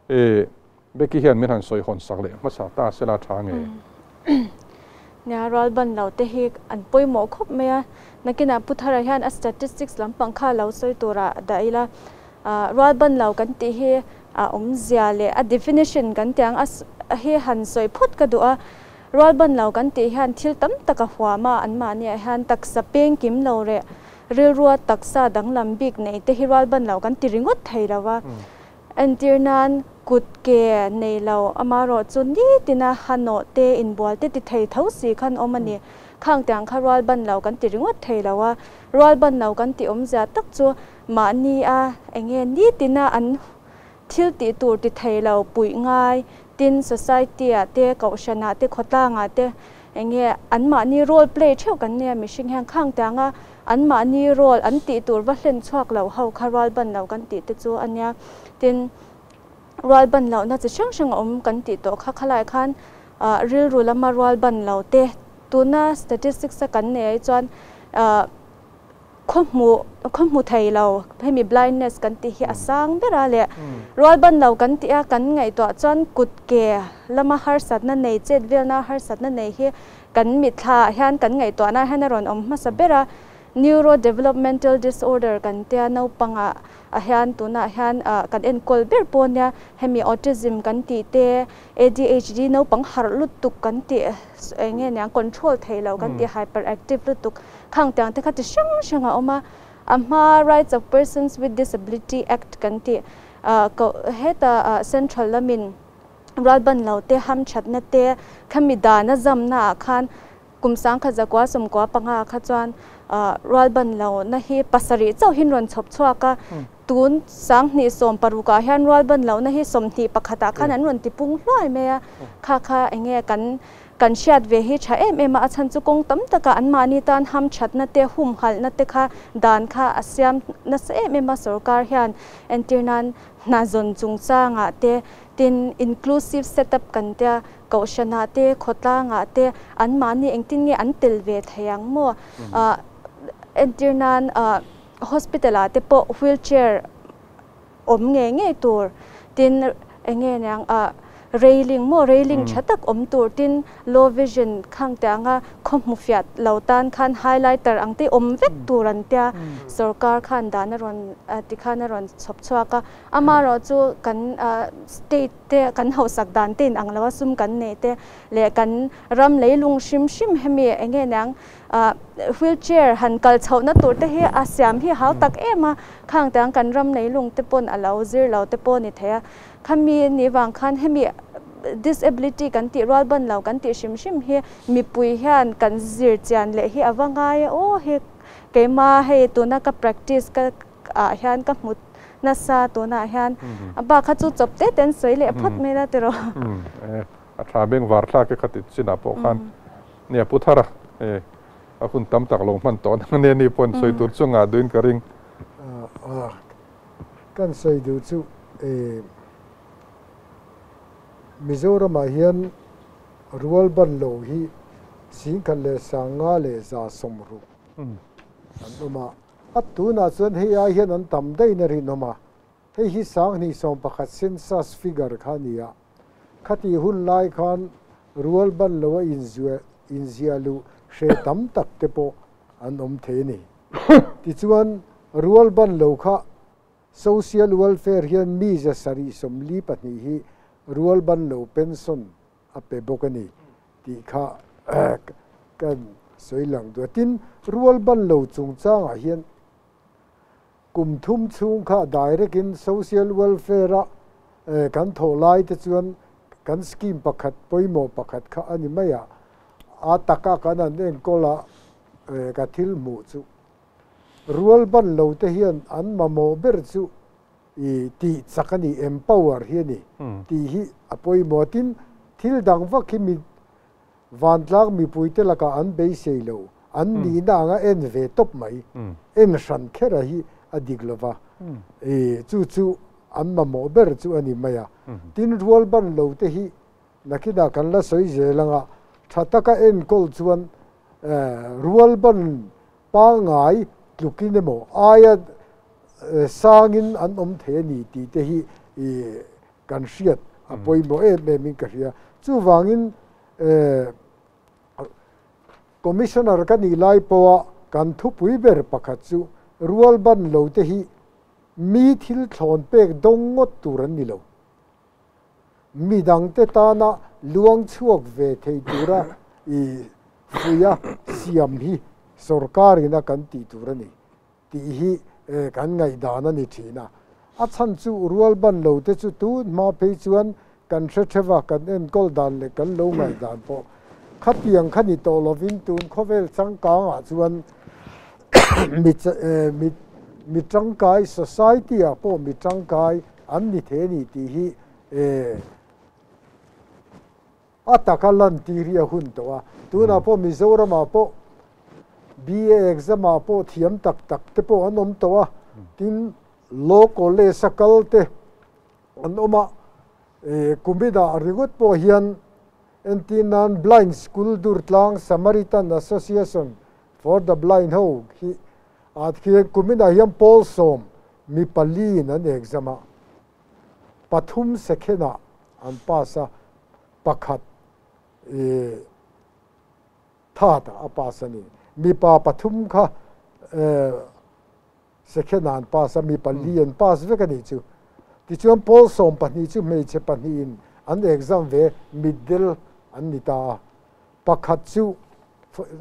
e Becky hian min han sawi hawn sak leh hmasa ta sela tha nge? Nia, rualban lo te hi an pawimawh khawp mai a, nakinah Pu Thara hian a statistics lampang kha lo sawi turah dah ila, rualban lo kan tih hi a awmzia leh a definition kan tih ang a hi han sawi phawt ka duh a, rualban lo kan tih hian thil tam tak a huam a, anmahniah hian taksa peng kim lo reh rilrua taksa danglam bik nei te hi rualban lo kan ti ringawt thei lo va. Entir nan kut ke nei lo amarawh chu nitina hanawh te inbual te ti thei tho si khan awm a ni. Khang tiang kha rualban lo kan ti ringawt thei lo a, rualban lo kan tih awmzia tak chu mahni a enge nitina an thil tih tur ti thei lo puih ngai tin society ah te kohhran ah te khawtlang ah te enge anmahni role play theuh kan nia mihring hian khang tianga anmahni role an tih tur va hlen chhuak lo ho kha rualban lo kan tih te chu a nia. Tin, rualban lohna chi hrang hrang a awm kan tih tawh kha khalai khan rilru lama rualban lo te tuna statistics a kan nei ai chuan Khaw hmu khaw hmu thei lo hemi blindness kan tih hi a sang ber a leh rualban lo kan tih a kan ngaihtuah chuan kut ke lama harsatna nei chet velna harsatna nei hi kan mitthla ah hian kan ngaihtuahna hian a rawn awm hmasa ber a neurodevelopmental disorder kan tia naupang ah ah hian tunah hian kan enkawl ber pawh nia hemi autism kan tih te ADHD naupang harh lutuk kan tih eng nge niang control thei lo kan tih hyperactive lutuk Khang tiang te kha ti hrang hrang a awm a, a hma Rights of Persons with Disability Act kan tih koh heta Central lamin rualban lo te hamthatna te khami dan a zamna ah khan kum sangkhat zakua sawmkua panga kha chuan rualban lo na hi pasarih chauh hin rawn chhawp chhuak a, tun sanghnih sawm paruk ah hian rualban lo na hi sawmhnih pakhat ah khan an rawn ti pung hluai mai a, kha kha enge kan Kan hriat ve hi tha em em a, a chhan chu kawng tam takah anmahni tan hamthatna te, humhalhna te kha dan kha a siam nasa em em a sorkar hian entir nan hna zawn chungchangah te, tin inclusive setup kan tia kohhranah te, khawtlangah te anmahni engtin nge an tel ve thei ang maw? Entir nan hospital ah te pawh wheelchair awm ngei ngei tur tin eng nge niang ah railing maw railing tha tak awm tur tin low vision khang te anga khaw hmu fiah lo tan khan highlighter ang te awm vek tur an tia sorkar khan dan a rawn ti khan a rawn chhawp chhuak a amaherawh chu kan state te kan hausak dan te in ang lo a sum kan nei te leh kan ram leilung hrim hrim hemi eng nge niang Wheelchair han kal chhohna tur te hi a siam hi hau tak em a, khang te ang kan ram leilung te pawn a lo zir lo te pawh a ni thei a, khami ni vang khan hemi disability kan tih rual ban lo kan tih hrim hrim hi mipui hian kan zir chian leh hi a va ngai a, aw he keima hei tuna ka practice ka ah hian ka hmu nasa tunah hian a bak kha chu chawp te te an sawi leh phawt mai la tiraw. A tha beng var thlak e khati chinah pawh khan Nia Pu Thara e a hun tam tak lo hman tawh nang ania ni pawhin sawi tur chu ngah duhin ka ring. Kan sawi duh chu e Mizoramah hian rual ban lo hi singkhat leh sanga leh 160 an awm a, a tunah chuan hei ai hian an tam daih in a rinawm a, hei hi 2011 census figure kha a ni a. Khati hun lai khan rual ban lo a inziah luh hre tam tak te pawh an awm thei a ni. Tichuan, rual ban lo kha Social Welfare hian mi 742 hi rual ban lo pension a pe bawk a ni tih kha kan sawi lang duh a. Tin, rual ban lo chungchangah hian Kum thum chhung kha direct in social welfare a kan thawh lai te chuan kan scheme pakhat pawimawh pakhat kha a ni mai a, a taka kan han enkawl a ka thil hmuh chu rual ban lo te hian an mamawh ber chu i tih chak a ni, empower hi a ni tih hi a pawimawh a, tin thil dang vak hi mi Vantlang mipuite lakah an beisei lo, an nihna anga en ve tawp mai, en hran khera hi a dik lo va, chu chu an mamawh ber chu a ni mai a. Tin, rual ban lo te hi nakinah kan la sawi zel anga tha taka enkawl chuan rual ban pangngai tlukin emaw aia sangin an awm thei a ni tih te hi kan hriat a pawimawh em em in ka hria. Chuvangin Commissioner ka nih lai pawha kan thupui ber pakhat chu rual ban lo te hi mi thil thlawn pek dawng ngawt tur an ni lo. Mi dangte tana luang chhuak ve thei tura i fuia siam hi sorkarin a kan tih tur a ni tih hi kan ngaihdan a ni thin a. A chhan chu rual ban lo te chu tun hma phei chuan kan hre theuh a, kan enkawl dan leh kan lo ngaihdan pawh khatiang kha ni tawh lovin tun khawvel changkangah chuan mi mi tangkai society ah pawh mi tangkai an ni thei a ni tih hi a taka lantir hi a hun tawh a. Tunah pawh Mizoramah pawh BA exam ah pawh thiam tak tak te pawh an awm tawh a, tin Law College a kal te an awm a, kuminah ringawt pawh hian entir nan Blind School Durtlang Samaritan Association for the Blind ho hi ah khian kuminah hian pawl sawm mi paliin an exam a, pathum second ah an pass a, pakhat third ah a pass a ni. Mipa pathum kha Second ah an pass a, mi pali an pass vek a nih chu. Tichuan pawl 12 chu hmeichhe pahnihin an exam ve middle an ni ta a. Pakhat chu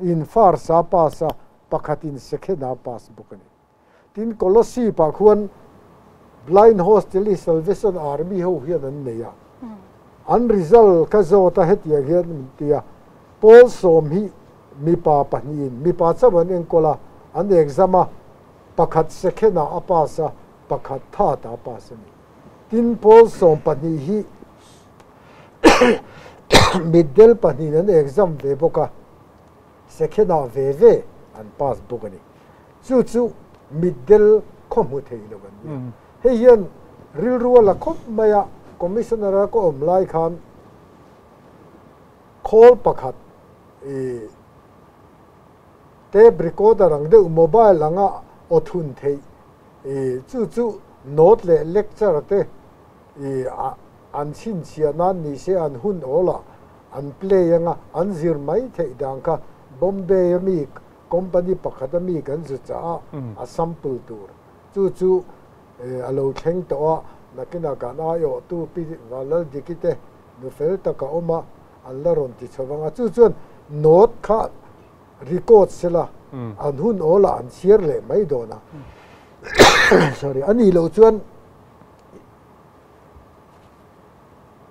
in first a pass a, pakhat in second ah a pass bawk a ni. Tin Kolosip ah khuan Blind Hostel hi Salvation Army ho hian an nei a. An result ka zawt a hetiang hian min ti a, pawl 10 hi mipa pahnihin mipa chauh an enkawl a, an exam a, pakhat second ah a pass a, pakhat third ah a pass a ni. Tin pawl 12 hi mitdel pahnihin an exam ve bawk a, second ah ve ve an pass bawk a ni. Chu chu mitdel khaw hmu thei lo an ni a. Hei hian rilru a la khawp mai a, Commissioner a ka awm lai khan khawl pakhat i tape recorder ang deuh mobile anga aw thun theih i chu chu note leh lecture te i an chhinchhiah nan ni se an hun awl ah an play anga an zir mai theih dan kha Bombay a mi company pakhat a mi kan zu chah a, a sample tur chu chu a lo thleng tawh a, nakinah kan aiawhtu Pi Vanlaldiki te nu fel tak a awm a, an la rawn ti chho vang a, chu chuan note kha record sela an hun awl ah an chhiar leh mai dawn a, sorry, a nih loh chuan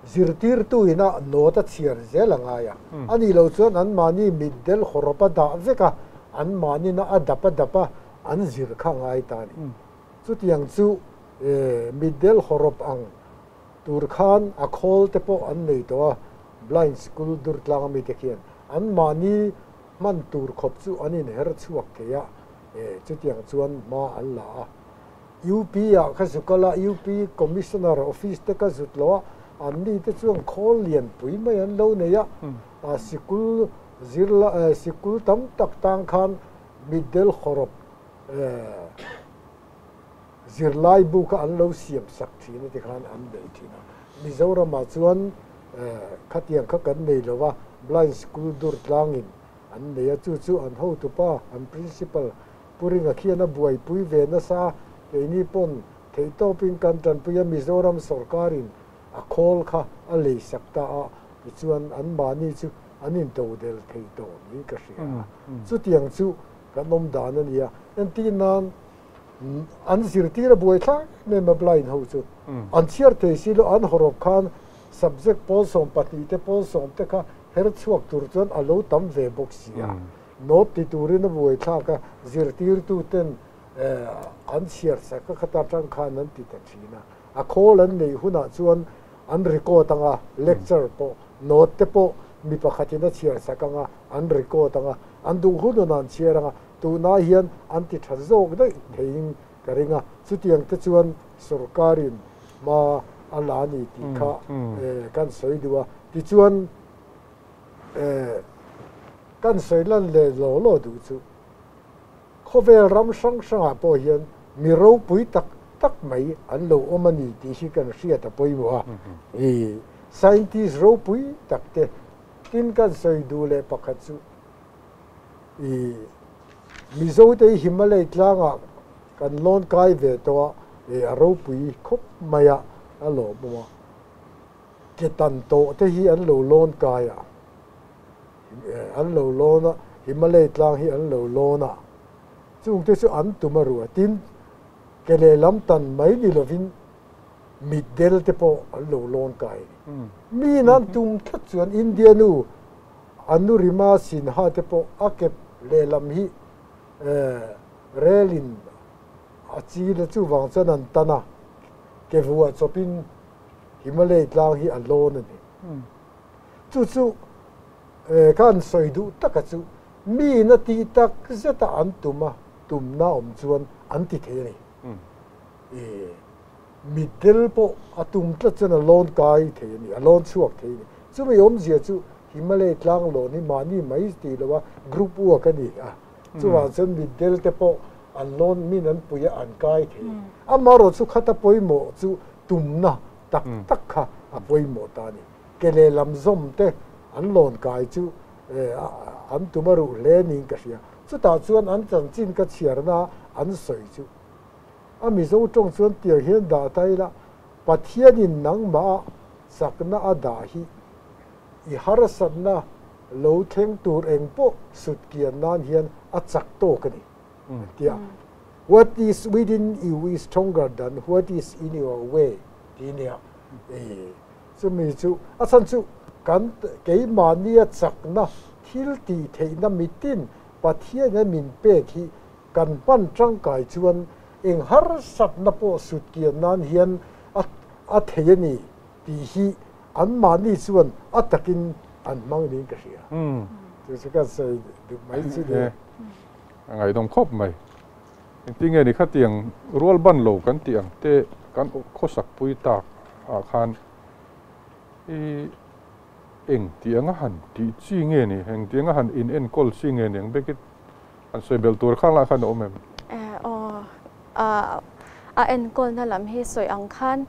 Zirtirtu ina note a chhiar zel a ngai a, a nih loh chuan anmahni mitdel hawrawp a dah vek a, anmahni na a dap a dap a, an zir kha ngai ta a ni. Chutiang chu mitdel hawrawp ang tur khan a khawl te pawh an nei tawh a, blind school Durtlang ami te khian anmahni hman tur khawp chu an inher chhuak thei a, chutiang chuan hma an la a. UP ah ka zuk a la, UP Commissioner office te ka zut lo a, an ni te chuan khawl lian pui mai an lo nei a, sikul zirla sikul tam tak tang khan mitdel hawrawp zirlai bu kha an lo siam sak thin a ti khan an nei thin a. Mizoram ah chuan khatiang kha kan nei lo a, blind school dur tlangin an nei a, chu chu an hotupa, an principal Pu Ringa khian a buaipui ve nasa, keini pawn theihtawpin kan tanpui a, Mizoram sorkarin a khawl kha a lei sak ta a, tichuan anmahni chu an intodel thei tawh niin ka hria a. Chutiang chu kan awm dan a ni a, entir nan an zirtir a buai thlak em em a blind ho chu an chhiar thei si lo, an hawrawp khan subject pawl 12 te pawl 10 te kha her chhuak tur chuan a lo tam ve bawk si a. Note ti turin a buaithlak a, zirtirtuten an chhiar sak a, khata tang khan an ti ta thin a. A khawl an neih hunah chuan an record anga, lecture pawh, note te pawh mi pakhatin a chhiar sak anga, an record anga, an duh hun hunah an chhiar anga, tunah hian an ti tha zawk daih theiin ka ring a. Chutiang te chuan sorkarin hma a la a ni tih kha kan sawi duh a. Tichuan. Kan sawi lan leh law law duh chu khawvel ram hrang hrangah pawh hian mi ropui tak tak mai an lo awm a ni tih hi kan hriat a pawimawh a. Scientist ropui tak te tin kan sawi duh leh pakhat chu I Mizo te hi Himalay tlangah kan lawn kai ve tawh a, e a ropui khawp mai a, a lawmawm a. Ke tan tawh te hi an lo lawn kai a, an lo lawn a, Himalay tlang hi an lo lawn a, chung te chu an tum a ruah. Tin, ke lehlam tan mai ni lovin mitdel te pawh an lo lawn kai a ni. Miin an tum tlat chuan India nu Anurima Sinha te pawh a kep lehlam hi relin a chil a, chuvang chuan an tan a, ke vuah chawpin Himalay tlang hi a lawn a ni. Chu chu ka han sawi duh taka chu miin a tih tak zeta an tum a, tumna awm chuan an ti thei a ni. Mitdel pawh a tum tlat chuan a lawn kai thei a ni, a lawn chhuak thei a ni. Chumi awmzia chu Himalay tlang lawn hi mahni mai tih lo a group work a ni a, chuvang chuan mitdel te pawh an lawn min an pui a an kai thei. Amaherawh chu khata pawimawh chu tumna tak tak kha a pawimawh ta a ni. Ke lehlam zawm te an lawn kai chu an tum a ruh hle niin ka hria. Chutah chuan an chanchin ka chhiarna an sawi chu A Mizo tawng chuan tiang hian dah ta ila, Pathianin nangmah a chakna a dah hi i harsatna lo thleng tur eng pawh sut kian nan hian a chak tawk a ni, an ti a. What is within you is stronger than what is in your way tih nia. Chumi chu a chhan chu kan keimahnia chakna thil tih theihna mitin Pathianin a min pek hi Kan hman tangkai chuan eng harsatna pawh sut kian nan hian a a thei a ni tih hi anmahni chuan a takin an hmang niin ka hria. Chu chu ka sawi duh mai chu ni. A ngaihdawm khawp mai. Engtin nge ni khatiang rual ban lo kan tih ang te kan khawsak pui tak ah khan i eng tih anga han tih chi nge ni, eng tih anga han in enkawl chi nge ni ang bek i An sawi belh tur khang lah khan a awm em? Aw, a enkawlna lam hi sawi ang khan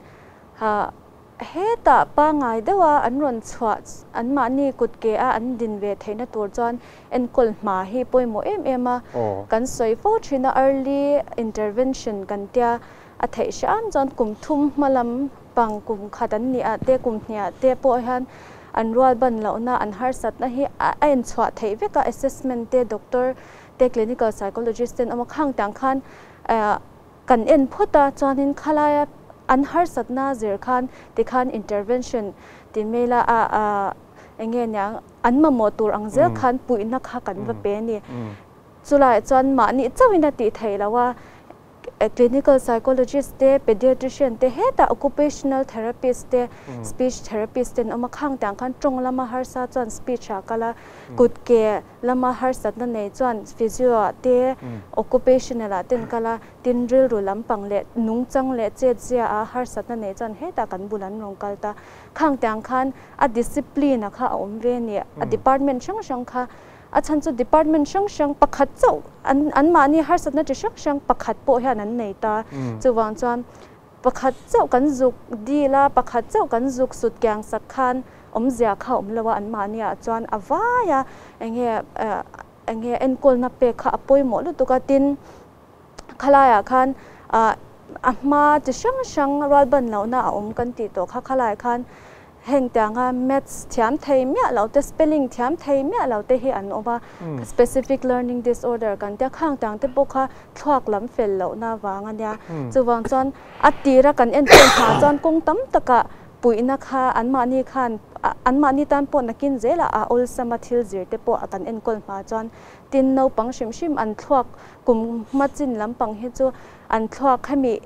hetah pangngai deuha an rawn chhuah anmahni kut ke a an din ve theihna tur chuan enkawl hma hi pawimawh em em a. Kan sawi fo thin a, early intervention kan tia a theih hram chuan kum thum hma lam pang kum khat an nih ah te kum hnih ah te pawh hian an rual ban lohna an harsatna hi a enchhuah theih vek a, assessment te doctor te clinical psychologist ten awm a, khang tang khan kan en phawt a chuanin khalaia an harsatna zir khan tikhan intervention ti mai la a enge niang an mamawh tur ang zel khan puihna kha kan va pe a ni. Chulaiah chuan mahni chauhin a tih theih loh a. Clinical psychologist te, pediatrician te, hetah occupational therapist te, speech therapist te an awm a, khang te ang khan tawng lama harsa chuan speech ah kal a, kut ke lama harsatna nei chuan physio ah te, occupational ah te an kal a, tin rilru lampang leh nungchang leh chetzia ah harsatna nei chuan hetah kan bul an rawn kal ta. Khang te ang khan a discipline a kha a awm ve a ni, a department hrang hrang kha A chhan chu department hrang hrang pakhat chauh an anmahni harsatna chi hrang hrang pakhat pawh hian an nei ta. Chuvang chuan pakhat chauh kan zuk dil a, pakhat chauh kan zuk sut kiang sak khan awmzia kha awm lo a, anmahni ah chuan a vai a, enge enge enkawlna pek kha a pawimawh lutuk a, tin khalaiah khan a hma chi hrang hrang rualban lohna a awm kan tih tawh kha khalaiah khan Heng tianga maths thiam thei miah lo te, spelling thiam thei miah lo te hi an awm a, specific learning disorder kan tia, khang tiang te pawh kha thluak lam fel lohna vang a nia. Chuvang chuan a tira kan enkawl hna chuan kawng tam takah puihna kha anmahni khan anmahni tan pawh nakin zelah a awlsama thil zir te pawh kan enkawl hma chuan tin naupang hrim hrim an thluak kum hma chin lampang hi chu an thluak hemi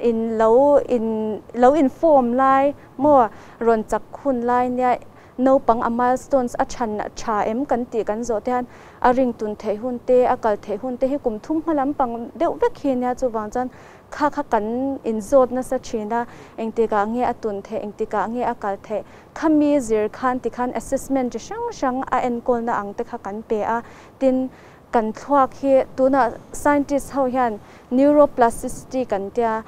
in lo in lo in form lai maw rawn chak hun lai nia naupang a milestones a chhan tha em kan tih kan zawh te hian a ring tun theih hun te a kal theih hun te hi kum thum hma lampang deuh vek hi nia chuvang chuan kha kha kan in zawt nasa thin a engtikah nge a tun theih engtikah nge a kal theih khami zir khan tikhan assessment chi hrang hrang a enkawlna ang te kha kan pe a tin Kan thluak hi tunah scientist ho hian neuroplasticity kan tia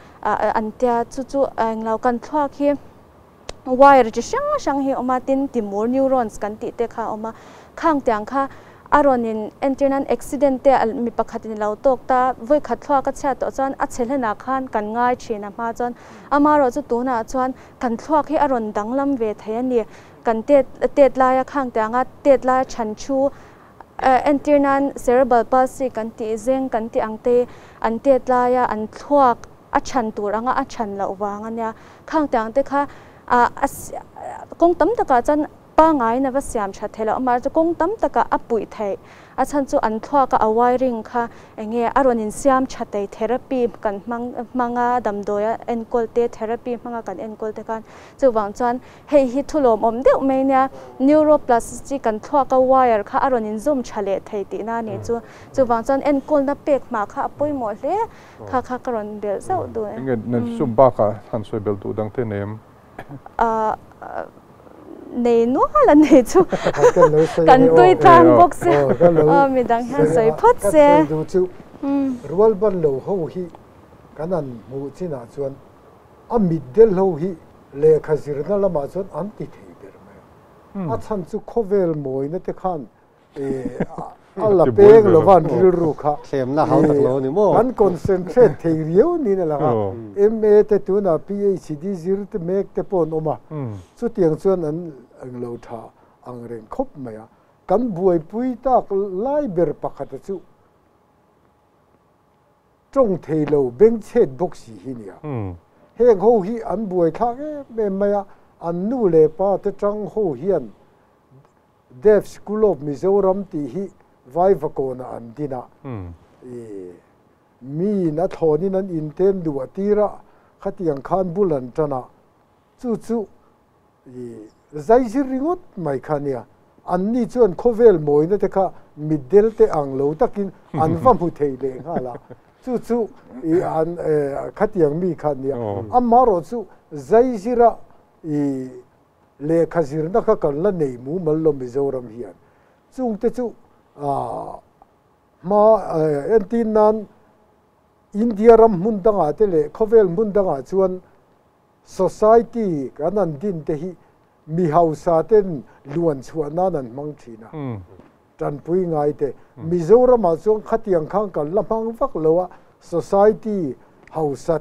an tia chu chu englo kan thluak hi wire chi hrang hrang hi a awm a tin timur neurons kan tih te kha a awm a khang tiang kha A rawn in entir nan accident te mi pakhat in alo tawk ta, vawi khat thluak a chhiat tawh chuan a chhe hlenah khan kan ngai thin a hma chuan amaherawh chu tunah chuan kan thluak hi a rawn danglam ve thei a ni. Kan tet tet laia khang teh anga tet laia chhan thu entir nan cerebral palsy kan tih zeng kan tih ang te an tet laia an thluak a chhan tur anga a chhan loh vang a nia. Khang teh ang te kha a kawng tam takah chuan Pangaiin a va siam tha thei lo, amah chu kawng tam takah a puih theih. A chhan chu an thluaka a wiring kha eng nge a rawn insiam tha thei, therapy kan hmang hmang a, damdawi a enkawl te, therapy hmanga kan enkawl te khan. Chuvang chuan hei hi thulawmawm deuh mai nia, neuroplasticity kan thluaka wire kha a rawn inzawm tha leh thei tihna a nih chu. Chuvang chuan enkawlna pek hma kha a pawimawh hle, kha kha ka rawn belh zauh duh e. Eng nge sum bakah han sawi belh duh dang te nem? Nei nual a nei chu kan tui tlang bawk se aw midang hian sawi phawt se. Ka sawi duh chu rual ban lo ho hi kan han hmuh chinah chuan a mit del ho hi lehkha zirna lamah chuan an ti thei ber mai a. A chhan chu khawvel mawina te khan a la peng lo va an rilru kha Thlemna hau tak lo a ni maw? An concentrate thei riau niin a lang a, MA te tunah PhD zir te mek te pawh an awm a, chutiang chuan an lo tha ang reng khawp mai a. Kan buaipui tak lai ber pakhata chu tawng thei lo bengchhet bawk si hi nia. Heng ho hi an buaithlak em em mai a, an nu leh pa te tang ho hian Deaf School of Mizoram tih hi Vaivakawnah an din a, miin a thlawnin an inten duh a tir a, khatiang khan bul an tan a, chu chu zaizir ringawt mai kha nia. Anni chuan khawvel mawina te kha mitdel te ang lo takin an va hmu thei leh nghal a, chu chu an khatiang mi kha nia. Amaherawh chu zaizira Lehkha zirna kha kan la nei mumal lo Mizoram hian. Chungte chu hma entin nan India ram hmun dangah te leh khawvel hmun dangah chuan society kan han din te hi mi hausa ten luan chhuah nan an hmang thin a, tanpui ngai te. Mizoramah chuan khatiang khan kan la hmang vak lo a, society hausa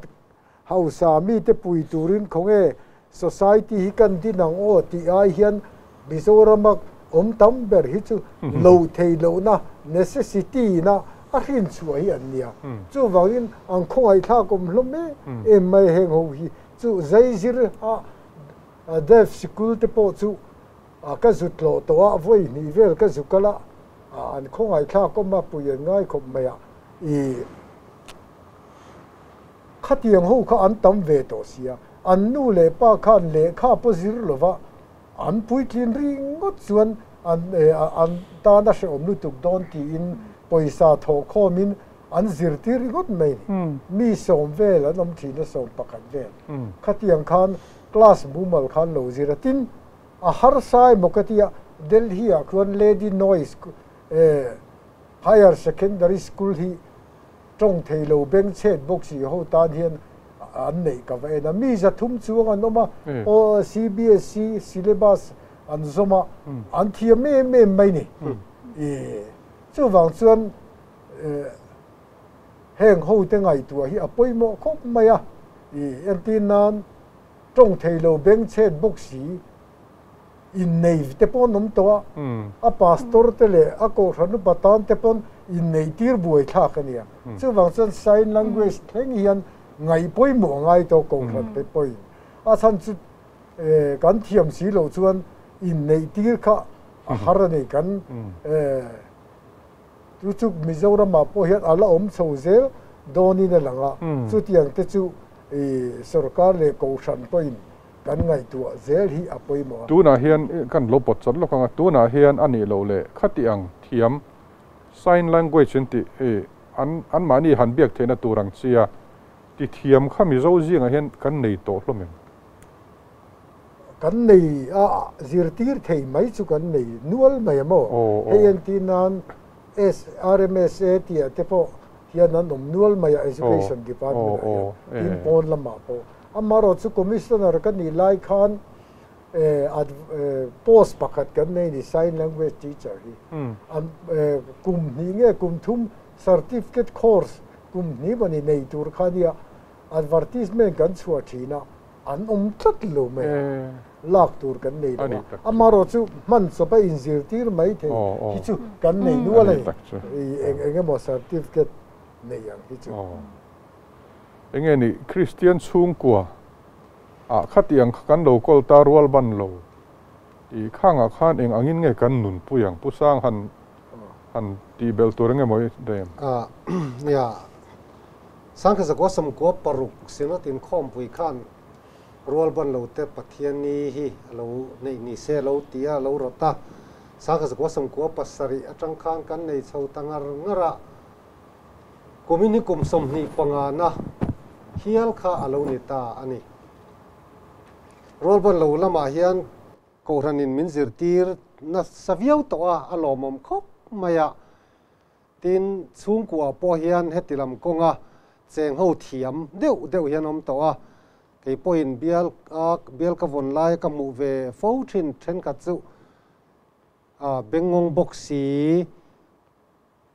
Hausa mite pui turin khawnge society hi kan din ang aw tih ai hian Mizorama awm tam ber hi chu lo thei lohna, necessity, na a hrin chhuah hi an nia. Chuvangin an khawngaihthlak awm hlawm em em mai heng ho hi chu zaizir a deaf sikul te pawh chu ka zut tlawh tawh a, vawi hnih vel ka zu kal a, an khawngaihthlak awm a, pui an ngai khawp mai a, i. Khatiang ho kha an tam ve tawh sia, an nu leh pa khan lehkha pawh zir lova an puitlin ringawt chuan an an tan a hrehawm lutuk dawn tiin pawisa thawh khawmin an zirtir ringawt mai a ni. Mi sawm vel an awm thin a, sawm pakhat vel. Khatiang khan class mumal khan lo zir a, tin a harsa emaw ka tia Delhi ah khuan Lady Noyes Higher Secondary School hi Tawng thei lo beng chhet bawk si ho tan hian an neih ka va en a, mi 300 chuang an awm a, aw CBSE syllabus an zawm a, an thiam em em mai ni. I chuvang chuan heng ho te ngaihtuah hi a pawimawh khawp mai a, i entir nan tawng thei lo beng chhet bawk si innei te pawh an awm tawh a, a pastor te leh a kohhran upa tan te pawn innei tir buai thlak a nia. Chuvang chuan sign language thleng hian ngaih pawimawh a ngai tawh kohhran te pawhin. A chhan chu kan thiam si loh chuan inneih tir kha a har a ni. Kan chu chu Mizoramah pawh hian a la awm chho zel dawnin a lang a, chutiang te chu sorkar leh kohhran pawhin Kan ngaihtuah zel hi a pawimawh a. Tunah hian kan lo pawt chawt lawk ang a, tunah hian a nih loh leh khati ang thiam sign language in tih i an anmahni han biak theihna tur ang chi a ti thiam kha Mizo zingah hian kan nei tawh hlawm em? Kan nei a, zirtir thei mai chu kan nei nual mai a maw? Hei entir nan SRMSA tih ah te pawh hian an awm nual mai a, Education Department ah hian, tin pawn lamah pawh. Amaherawhchu Commissioner ka nih lai khan Post pakhat kan nei ni sign language teacher hi an kum hnih nge kum thum certificate course kum hnih mawni nei tur kha nia advertisement kan chhuah thin a an awm tlat lo mai a lak tur kan nei lo a amaherawh chu hman chawp a inzirtir mai thei hi chu kan nei nual a ni eng eng emaw certificate nei ang hi chu. Enge ni Kristian chhungkua ah khatiang kha kan lo kawl ta rual ban lo tih khangah khan eng angin nge kan nunpui ang Pu Sang han han tih belh tur enge maw i daih em? Ah nia, Sangkhat zakua sawmkua paruk Synod inkhawmpui khan rual ban lo te Pathianni hi a lo neih ni se lo ti a lo rawt a, Sangkhat zakua sawmkua pasarih atang khan kan nei chho ta ngar ngar a, Kumin hi kum 25 na hial kha a lo ni ta a ni. Rualban lo lamah hian Kohhranin min zirtir nasa viau tawh a, a lawmawm khawp mai a. Tin, chhungkuah pawh hian heti lam kawnga cheng ho thiam deuh deuh hian awm tawh a. Kei pawhin bial a bial ka vawn laia ka hmuh ve fo thin thenkhat chu a bengngawng bawk si.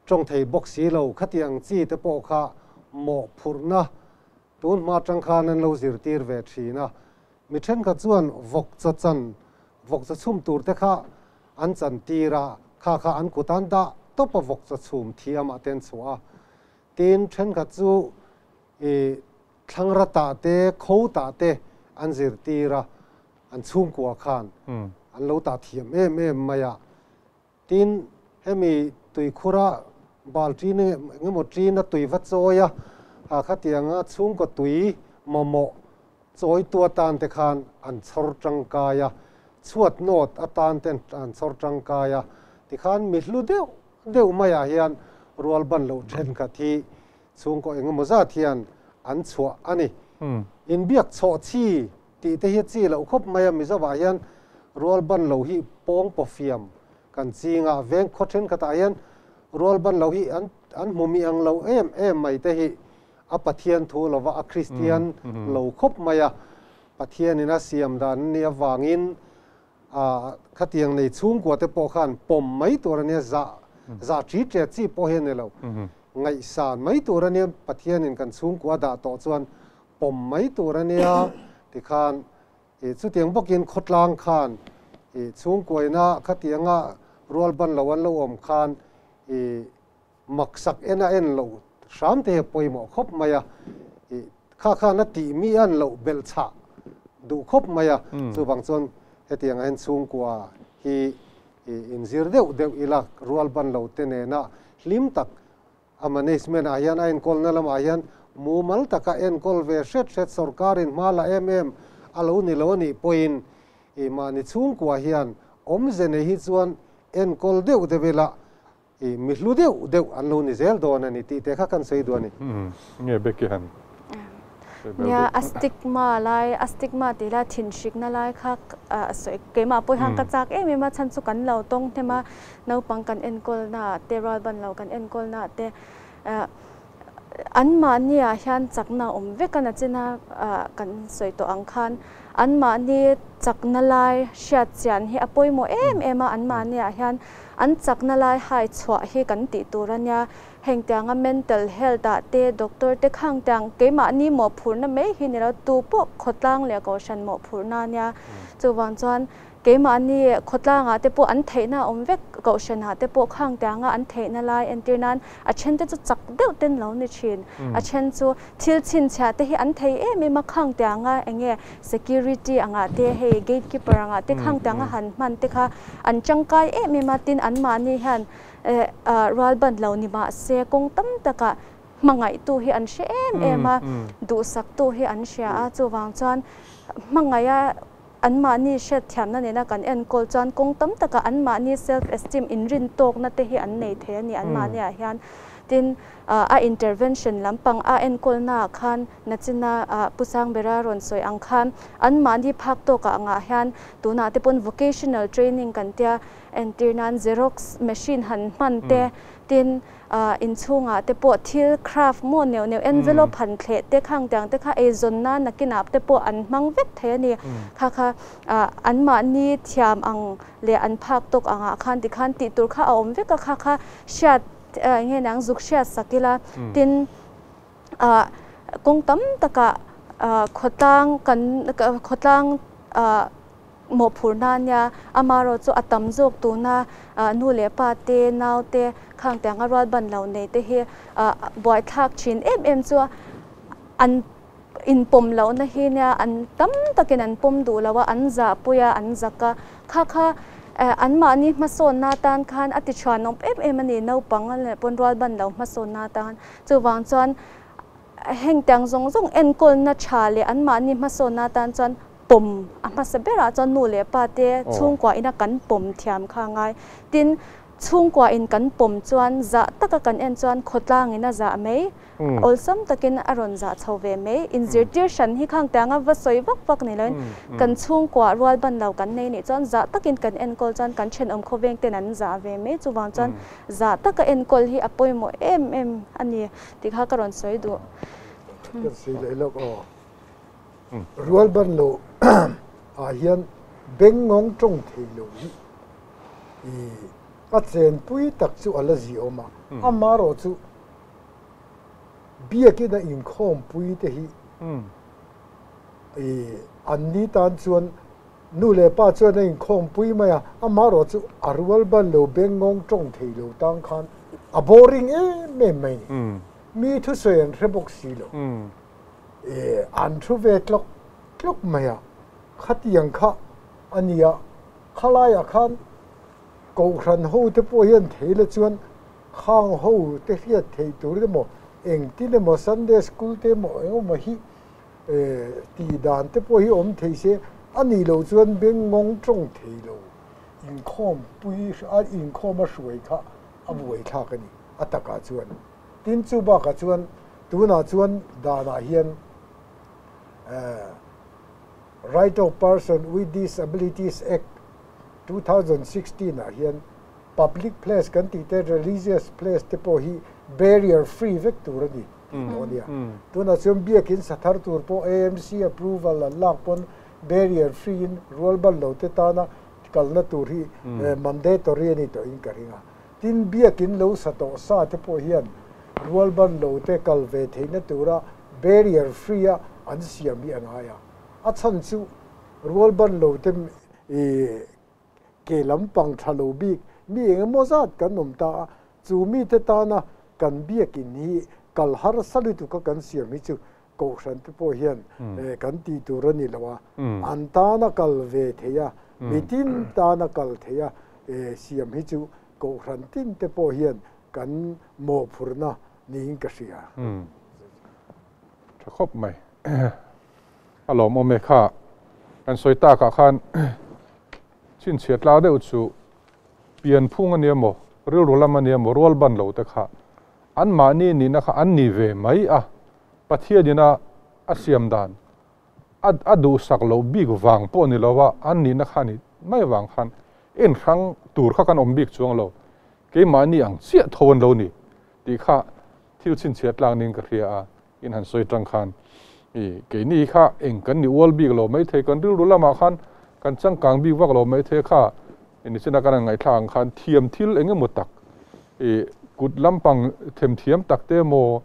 Tawng thei bawk si lo, khatiang chi te pawh kha mawhphurhna tun hma atang khan an lo zirtir ve thin a. Mi thenkhat chuan vawk chaw chan, vawk chaw chhum tur te kha an chan tir a, kha kha an kut an dah tawp a vawk chaw chhum thiamah te an chhuah a. Tin, thenkhat chu i thlangra tah te, kho tah te an zirtir a, an chhungkua khan an lo tah thiam em em mai a. Tin, hemi tuikhura bal ṭin engemaw ṭin a tui va chawi a, a khatianga chhungkaw tui mamawh chawitu atan te khan an chhawr tangkai a, chhuat nawt atan te an chhawr tangkai a, tikhan mi hlu deuh deuh maiah hian rual ban loh thenkhat hi chhungkaw engemaw zat hian an chhuah a ni. Inbiak chhawh chi Tih te hi chi loh khawp mai a, Mizovah hian rual ban lo hi pawng pawfiam kan ching a, veng khaw thenkhatah hian rual ban lo hi an an hmu mi ang lo em em mai te hi a Pathian thu lova a Kristian lo khawp mai a, Pathianin a siam dan a nih avangin a khatiang nei chhungkua te pawh khan pawm mai tur a nia, zah zah thi ṭe chi pawh hi a ni lo, ngaihsan mai tur a nia, Pathianin kan chhungkua a dah tawh chuan pawm mai tur a nia tikhan ih chutiang bawkin khawtlang khan ih chhungkuaina khatianga rual ban lo an lo awm khan ih maksak en a en loh hram te hi a pawimawh khawp mai a, ih kha khan a tih mi an loh belh chhah duh khawp mai a, chuvang chuan hetiang ah hian chhungkua hi ih inzir deuh deuh ila rual ban lo te nena hlim tak A management ah hian a enkawlna lamah hian mumal taka enkawl ve hret hret sorkarin hma la em em a lo ni lo a nih pawhin i mahni chhungkua hian awmze nei hi chuan enkawl deuh deuh ila i mi hlu deuh deuh an lo ni zel dawn a ni tih te kha kan sawi duh a ni. Nge Becky han Nia, a stigma lai, a stigma tih la thinhrikna lai kha a sawi keimah pawh hian ka chak em em a, chhan chu kan lo tawng hnem a, naupang kan enkawlna ah te, rual ban lo kan enkawlna ah te anmahni ah hian chakna a awm vek a nachina kan sawi tawh ang khan anmahni chakna lai hriat chian hi a pawimawh em em a, anmahni ah hian an chakna lai hai chhuah hi kan tih tur a nia. Heng tianga mental health ah te doctor te khang tiang keimahni mawhphurhna mai hi ni lo, tu pawh khawtlang leh kohhran mawhphurhna a nia. Chuvang chuan keimahni khawtlang ah te pawh an theihna a awm vek, kohhran ah te pawh khang tianga an theihna lai entir nan a then te chu chak deuh ten lo ni thin. A then chu thil chhinchhiah te hi an thei em em a, khang tianga eng nge security angah te hei gate keeper angah te khang tianga han hman te kha an tangkai em em a, tin anmahni hian Rual ban lo ni mah se kawng tam takah hmangaihtu hi an hre em em a, duhsaktu hi an hria a, chuvang chuan hmangaiha anmahni hriatthiamna nena kan enkawl chuan kawng tam takah anmahni self esteem inrin tawkna te hi an nei thei a ni anmahniah hian. Tin, a intervention lampang a enkawlnaah khan nachina Pu Sangbera rawn sawi ang khan anmahni phak tawkah angah hian tunah te pawn vocational training kan tia, Entir nan Xerox machine han hman te, Tin, inchhungah te pawh thil craft maw neuh neuh envelope han thleh te khang tiang te kha eizawn nan nakinah te pawh an hmang vek thei a ni. Kha kha anmahni thiam ang leh an phak tawk angah khan tikhan tih tur kha a awm vek a, kha kha hriat nge niang zuk hriat sak ila. Tin, kawng tam takah khawtlang kan khawtlang mawhphurhna a nia, amaherawh chu a tam zawk tuna nu leh pa te, nau te, khang tiang a rual ban lo nei te hi buaithlak thin em em chu an inpawm lohna hi nia, an tam takin an pawm duh lo a, an zahpui a, an zak a, kha kha anmahni hmasawnna atan khan a tichhuanawm em em a ni, naupang leh pawn rual ban lo hmasawnna atan. Chuvang chuan heng tiang zawng zawng enkawlna tha leh anmahni hmasawnna atan chuan pawm a hmasa berah chuan nu leh pa te chhungkua ina kan pawm thiam kha a ngai. Tin, chhungkua in kan pawm chuan zah taka kan en chuan khawtlang in a zah mai, awlsam takin a rawn zah chho ve mai. Inzirtir hran hi khang tianga va sawi vak vak ni loin kan chhungkua rual ban lo kan nei nih chuan zah takin kan enkawl chuan kan thenawm khawveng ten an zah ve mai. Chuvang chuan zah taka enkawl hi a pawimawh em em a ni tih kha ka rawn sawi duh. Kan sawi leh lawk aw. Rual ban lo ah hian beng ngawng tawng thei lo hi i a chenpui tak chu a la zi awm a, amaherawh chu biakin a inkhawmpui te hi i an ni tan chuan nu leh pa chuan a inkhawmpui mai a, amaherawh chu a rual ban lo beng ngawng tawng thei lo tang khan a boring em em mai ni. Mi thusawi an hre bawk si lo. E, an thu ve tlawk tlawk mai a, khatiang kha a nia, khalaiah khan Kohhran ho te pawh hian thei la chuan khang ho te hriat theih tur emaw engtin emaw Sunday school te emaw engemaw hi e tih dan te pawh hi awm thei se, a nih loh chuan beng ngawng tawng thei lo inkhawm pui a inkhawm a hruai kha a buaithlak a ni a takah chuan. Tin chu bakah chuan tunah chuan danah hian Right of Person with Disabilities Act 2016 ah hian public place kan tih te religious place te pawh hi barrier free vek tur a ni tih tawh a nia. Tunah chuan biakin sa thar tur pawh AMC approval an lak pawn barrier free in rual ban lo te tana kalna tur hi mandatory a ni tawhin ka ring a. Tin, biakin lo sa tawh sa te pawh hian rual ban lo te kal ve theihna tura barrier free a an siam hi a ngai a. A chhan chu rual ban lo te ke lampang tha lo bik mi eng emaw zat kan awm ta a, chu mite tana kan biakin hi kal harsa lutuk a kan siam hi chu Kohhran te pawh hian kan tih tur a ni lo a, an tana kal ve thei a, mitin tana kal thei a siam hi chu Kohhran tin te pawh hian kan mawhphurhna niin ka hria. Tha khawp mai. A lawmawm e kha. Kan sawi takah khan chhinchhiah tla deuh chu pianphung a nia maw, rilru lam a nia maw, rual ban lo te kha Anmahni nihna kha an ni ve mai a, Pathianin a a siam dan a a duhsak loh bik vang pawh ni lova an nihna kha a nih mai vang khan en hrang tur kha kan awm bik chuang lo, keimahni ang chiah tho an lo ni tih kha thil chhinchhiah tlak niin ka hria a, in han sawi tang khan i keini kha eng kan ni ual bik lo maithei, kan rilru lamah khan kan changkang bik vak lo maithei kha nichina kan han ngaihthlak ang khan thiam thil eng emaw tak i kut lampang themthiam tak te emaw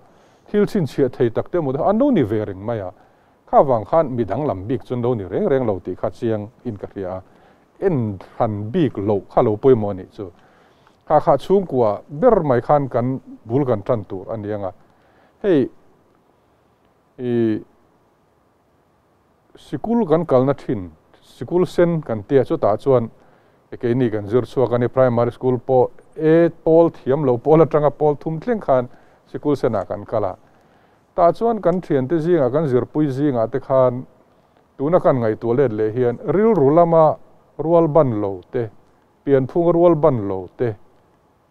thil chhinchhiah thei tak te emaw te an lo ni ve reng mai a, kha vang khan mi danglam bik chu an lo ni reng reng lo tih kha chiang in ka hria a, en hran bik loh kha lo pawimawh a nih chu. Kha kha chhungkua ber mai khan kan bul kan tan tur a ni ang a. Hei i sikul kan kalna thin, sikul sen kan tia chutah chuan keini kan zir chhuak a ni, primary school pawh e pawl thiam lo pawl atanga pawl thum thleng khan sikul senah kan kal a. Tah chuan kan thiante zingah kan zirpui zingah te khan tuna kan ngaihtuah let leh hian rilru lama rual ban lo te, pianphunga rual ban lo te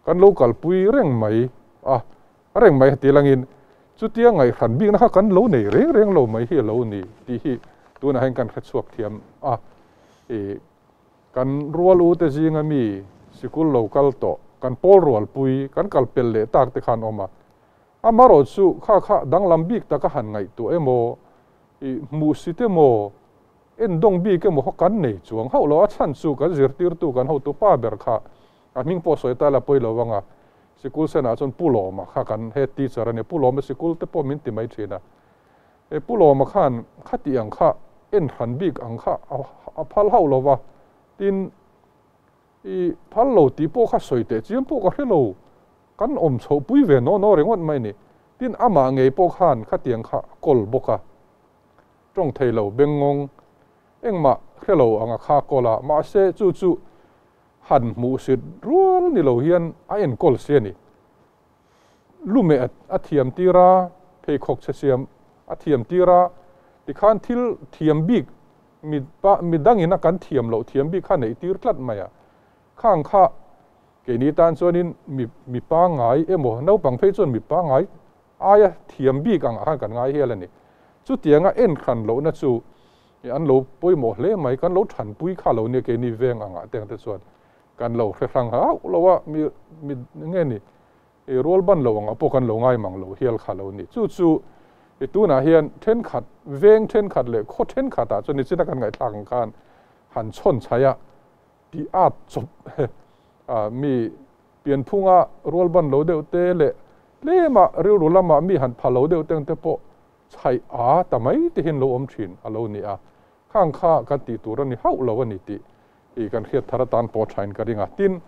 Kan lo kalpui reng mai a, reng mai heti langin chutia ngaihhran bikna kha kan lo nei reng reng lo mai hi a lo ni tih hi tunah hian kan hrechhuak thiam a. I kan rual ute zinga mi sikul lo kal tawh kan pawl rualpui kan kal pel leh tak te khan awm a. Amarawh chu kha kha danglam bik taka han ngaihtuah emaw, i hmuhsit emaw, endawng bik emaw kha kan nei chuang hauh lo. A chhan chu kan zirtirtu kan hotu pa ber kha a hming pawh sawi ta la pawi lo anga, sikul senah chuan Pu Lawma kha kan head teacher a ni. Pu Lawma sikul te pawh min ti mai thin a. He Pu Lawma khan khati ang kha en hran bik ang kha a phal hauh lo va, tin i phal lo tih pawh kha sawi teh chiam pawh ka hre lo. Kan awm chhoh pui ve naw naw ringawt mai ni. Tin, amah ngei pawh khan khatiang kha a kawl bawk a. Tawng thei lo bengngawng engmah hre lo anga kha a kawl a, mahse chu chu han hmuhsit rual ni lo hian a enkawl si a ni. Lumeh a thiam tir a, pheikhawk chhe siam a thiam tir a, tikhan thil thiam bik mi pa mi dangin a kan thiam loh thiam bik kha neih tir tlat mai a. Khang kha keini tan chuanin mi mi pangngai emaw naupang phei chuan mi pangngai aia thiam bik angah khan kan ngai hial a ni. Chutianga en hran lohna chu an lo pawimawh hle mai, kan lo thanpui kha lo nia keini veng angah te ang te chuan kan lo hre hrang hauh lo a, mi mi nge ni rual ban lo angah pawh kan lo ngai mang lo hial kha lo ni. Chu chu i tunah hian thenkhat veng thenkhat leh khaw thenkhatah chuan nichina kan ngaihthlak ang khan han chhawn chhaih a, tih at chawp a mi pianphunga rual ban lo deuh te leh tlema rilru lama mi han pha lo deuh te ang te pawh chhaih a ta mai te hian lo awm thin a lo ni a, khang kha kan tih tur a ni hauh lo a ni tih i kan hriat thar atan pawh thain ka ring a. Tin,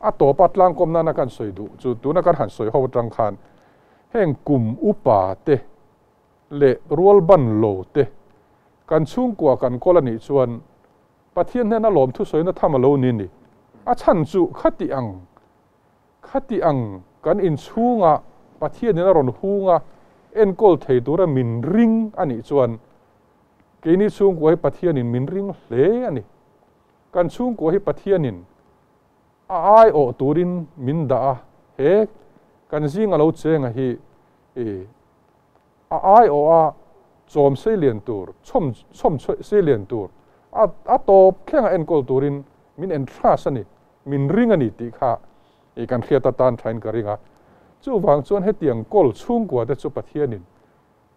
a tawpa tlangkawm nana kan sawi duh chu tuna kan han sawi ho atang khan heng kum upa te leh rual ban lo te kan chhungkua kan kawl a nih chuan Pathian hnena lawm thusawina tham a lo ni ni. A chhan chu khati ang, khati ang kan inchhunga Pathianin a rawn hung a, enkawl thei tura min ring a nih chuan keini chhungkua hi Pathianin min ring hle a ni. Kan chhungkua hi Pathianin a aiawh turin min dah a, he kan zinga lo chenga hi i A aiawh a chawm seilian tur, chhawm chhawm seilian tur, a a tawp thleng a enkawl turin min entrust a ni, min ring a ni tih kha i kan hriat atan thain ka ring a. Chuvang chuan hetiang kawl chhungkua te chu Pathianin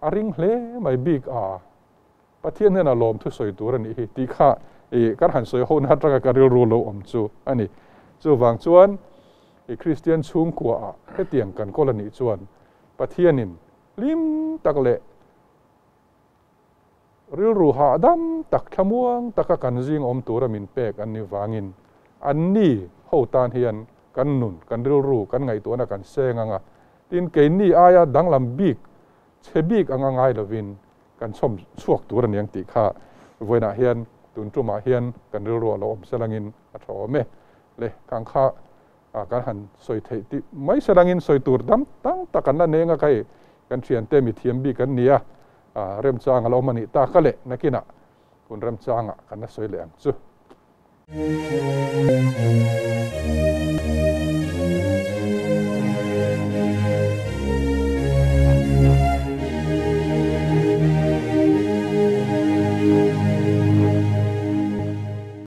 a ring hle mai bik a, Pathian hnenah lawmthu sawi tur a nih hi tih kha i kan han sawi ho na atanga ka rilru lo awm chu a ni. Chuvang chuan i Kristian chhungkuaah hetiang kan kawl a nih chuan Pathianin hlim tak leh rilru hahdam tak thlamuang taka kan zing awm tura min pek an ni vangin anni ho tan hian kan nun, kan rilru, kan ngaihtuahna kan seng ang a. Tin, keini aia danglam bik, chhe bik anga ngai lovin kan chhawm chhuak tur a ni ang tih kha vawiinah hian tun tumah hian kan rilru a lo awm selangin a tha awm e. Le, kang kha a kan han sawi theih tih mai selangin sawi tur dam tang tak an la neng a ka hei kan thiante mi thiam bik an ni a, remchang a la awm a nih tak a leh nakinah hun remchangah kan la sawi leh ang chu.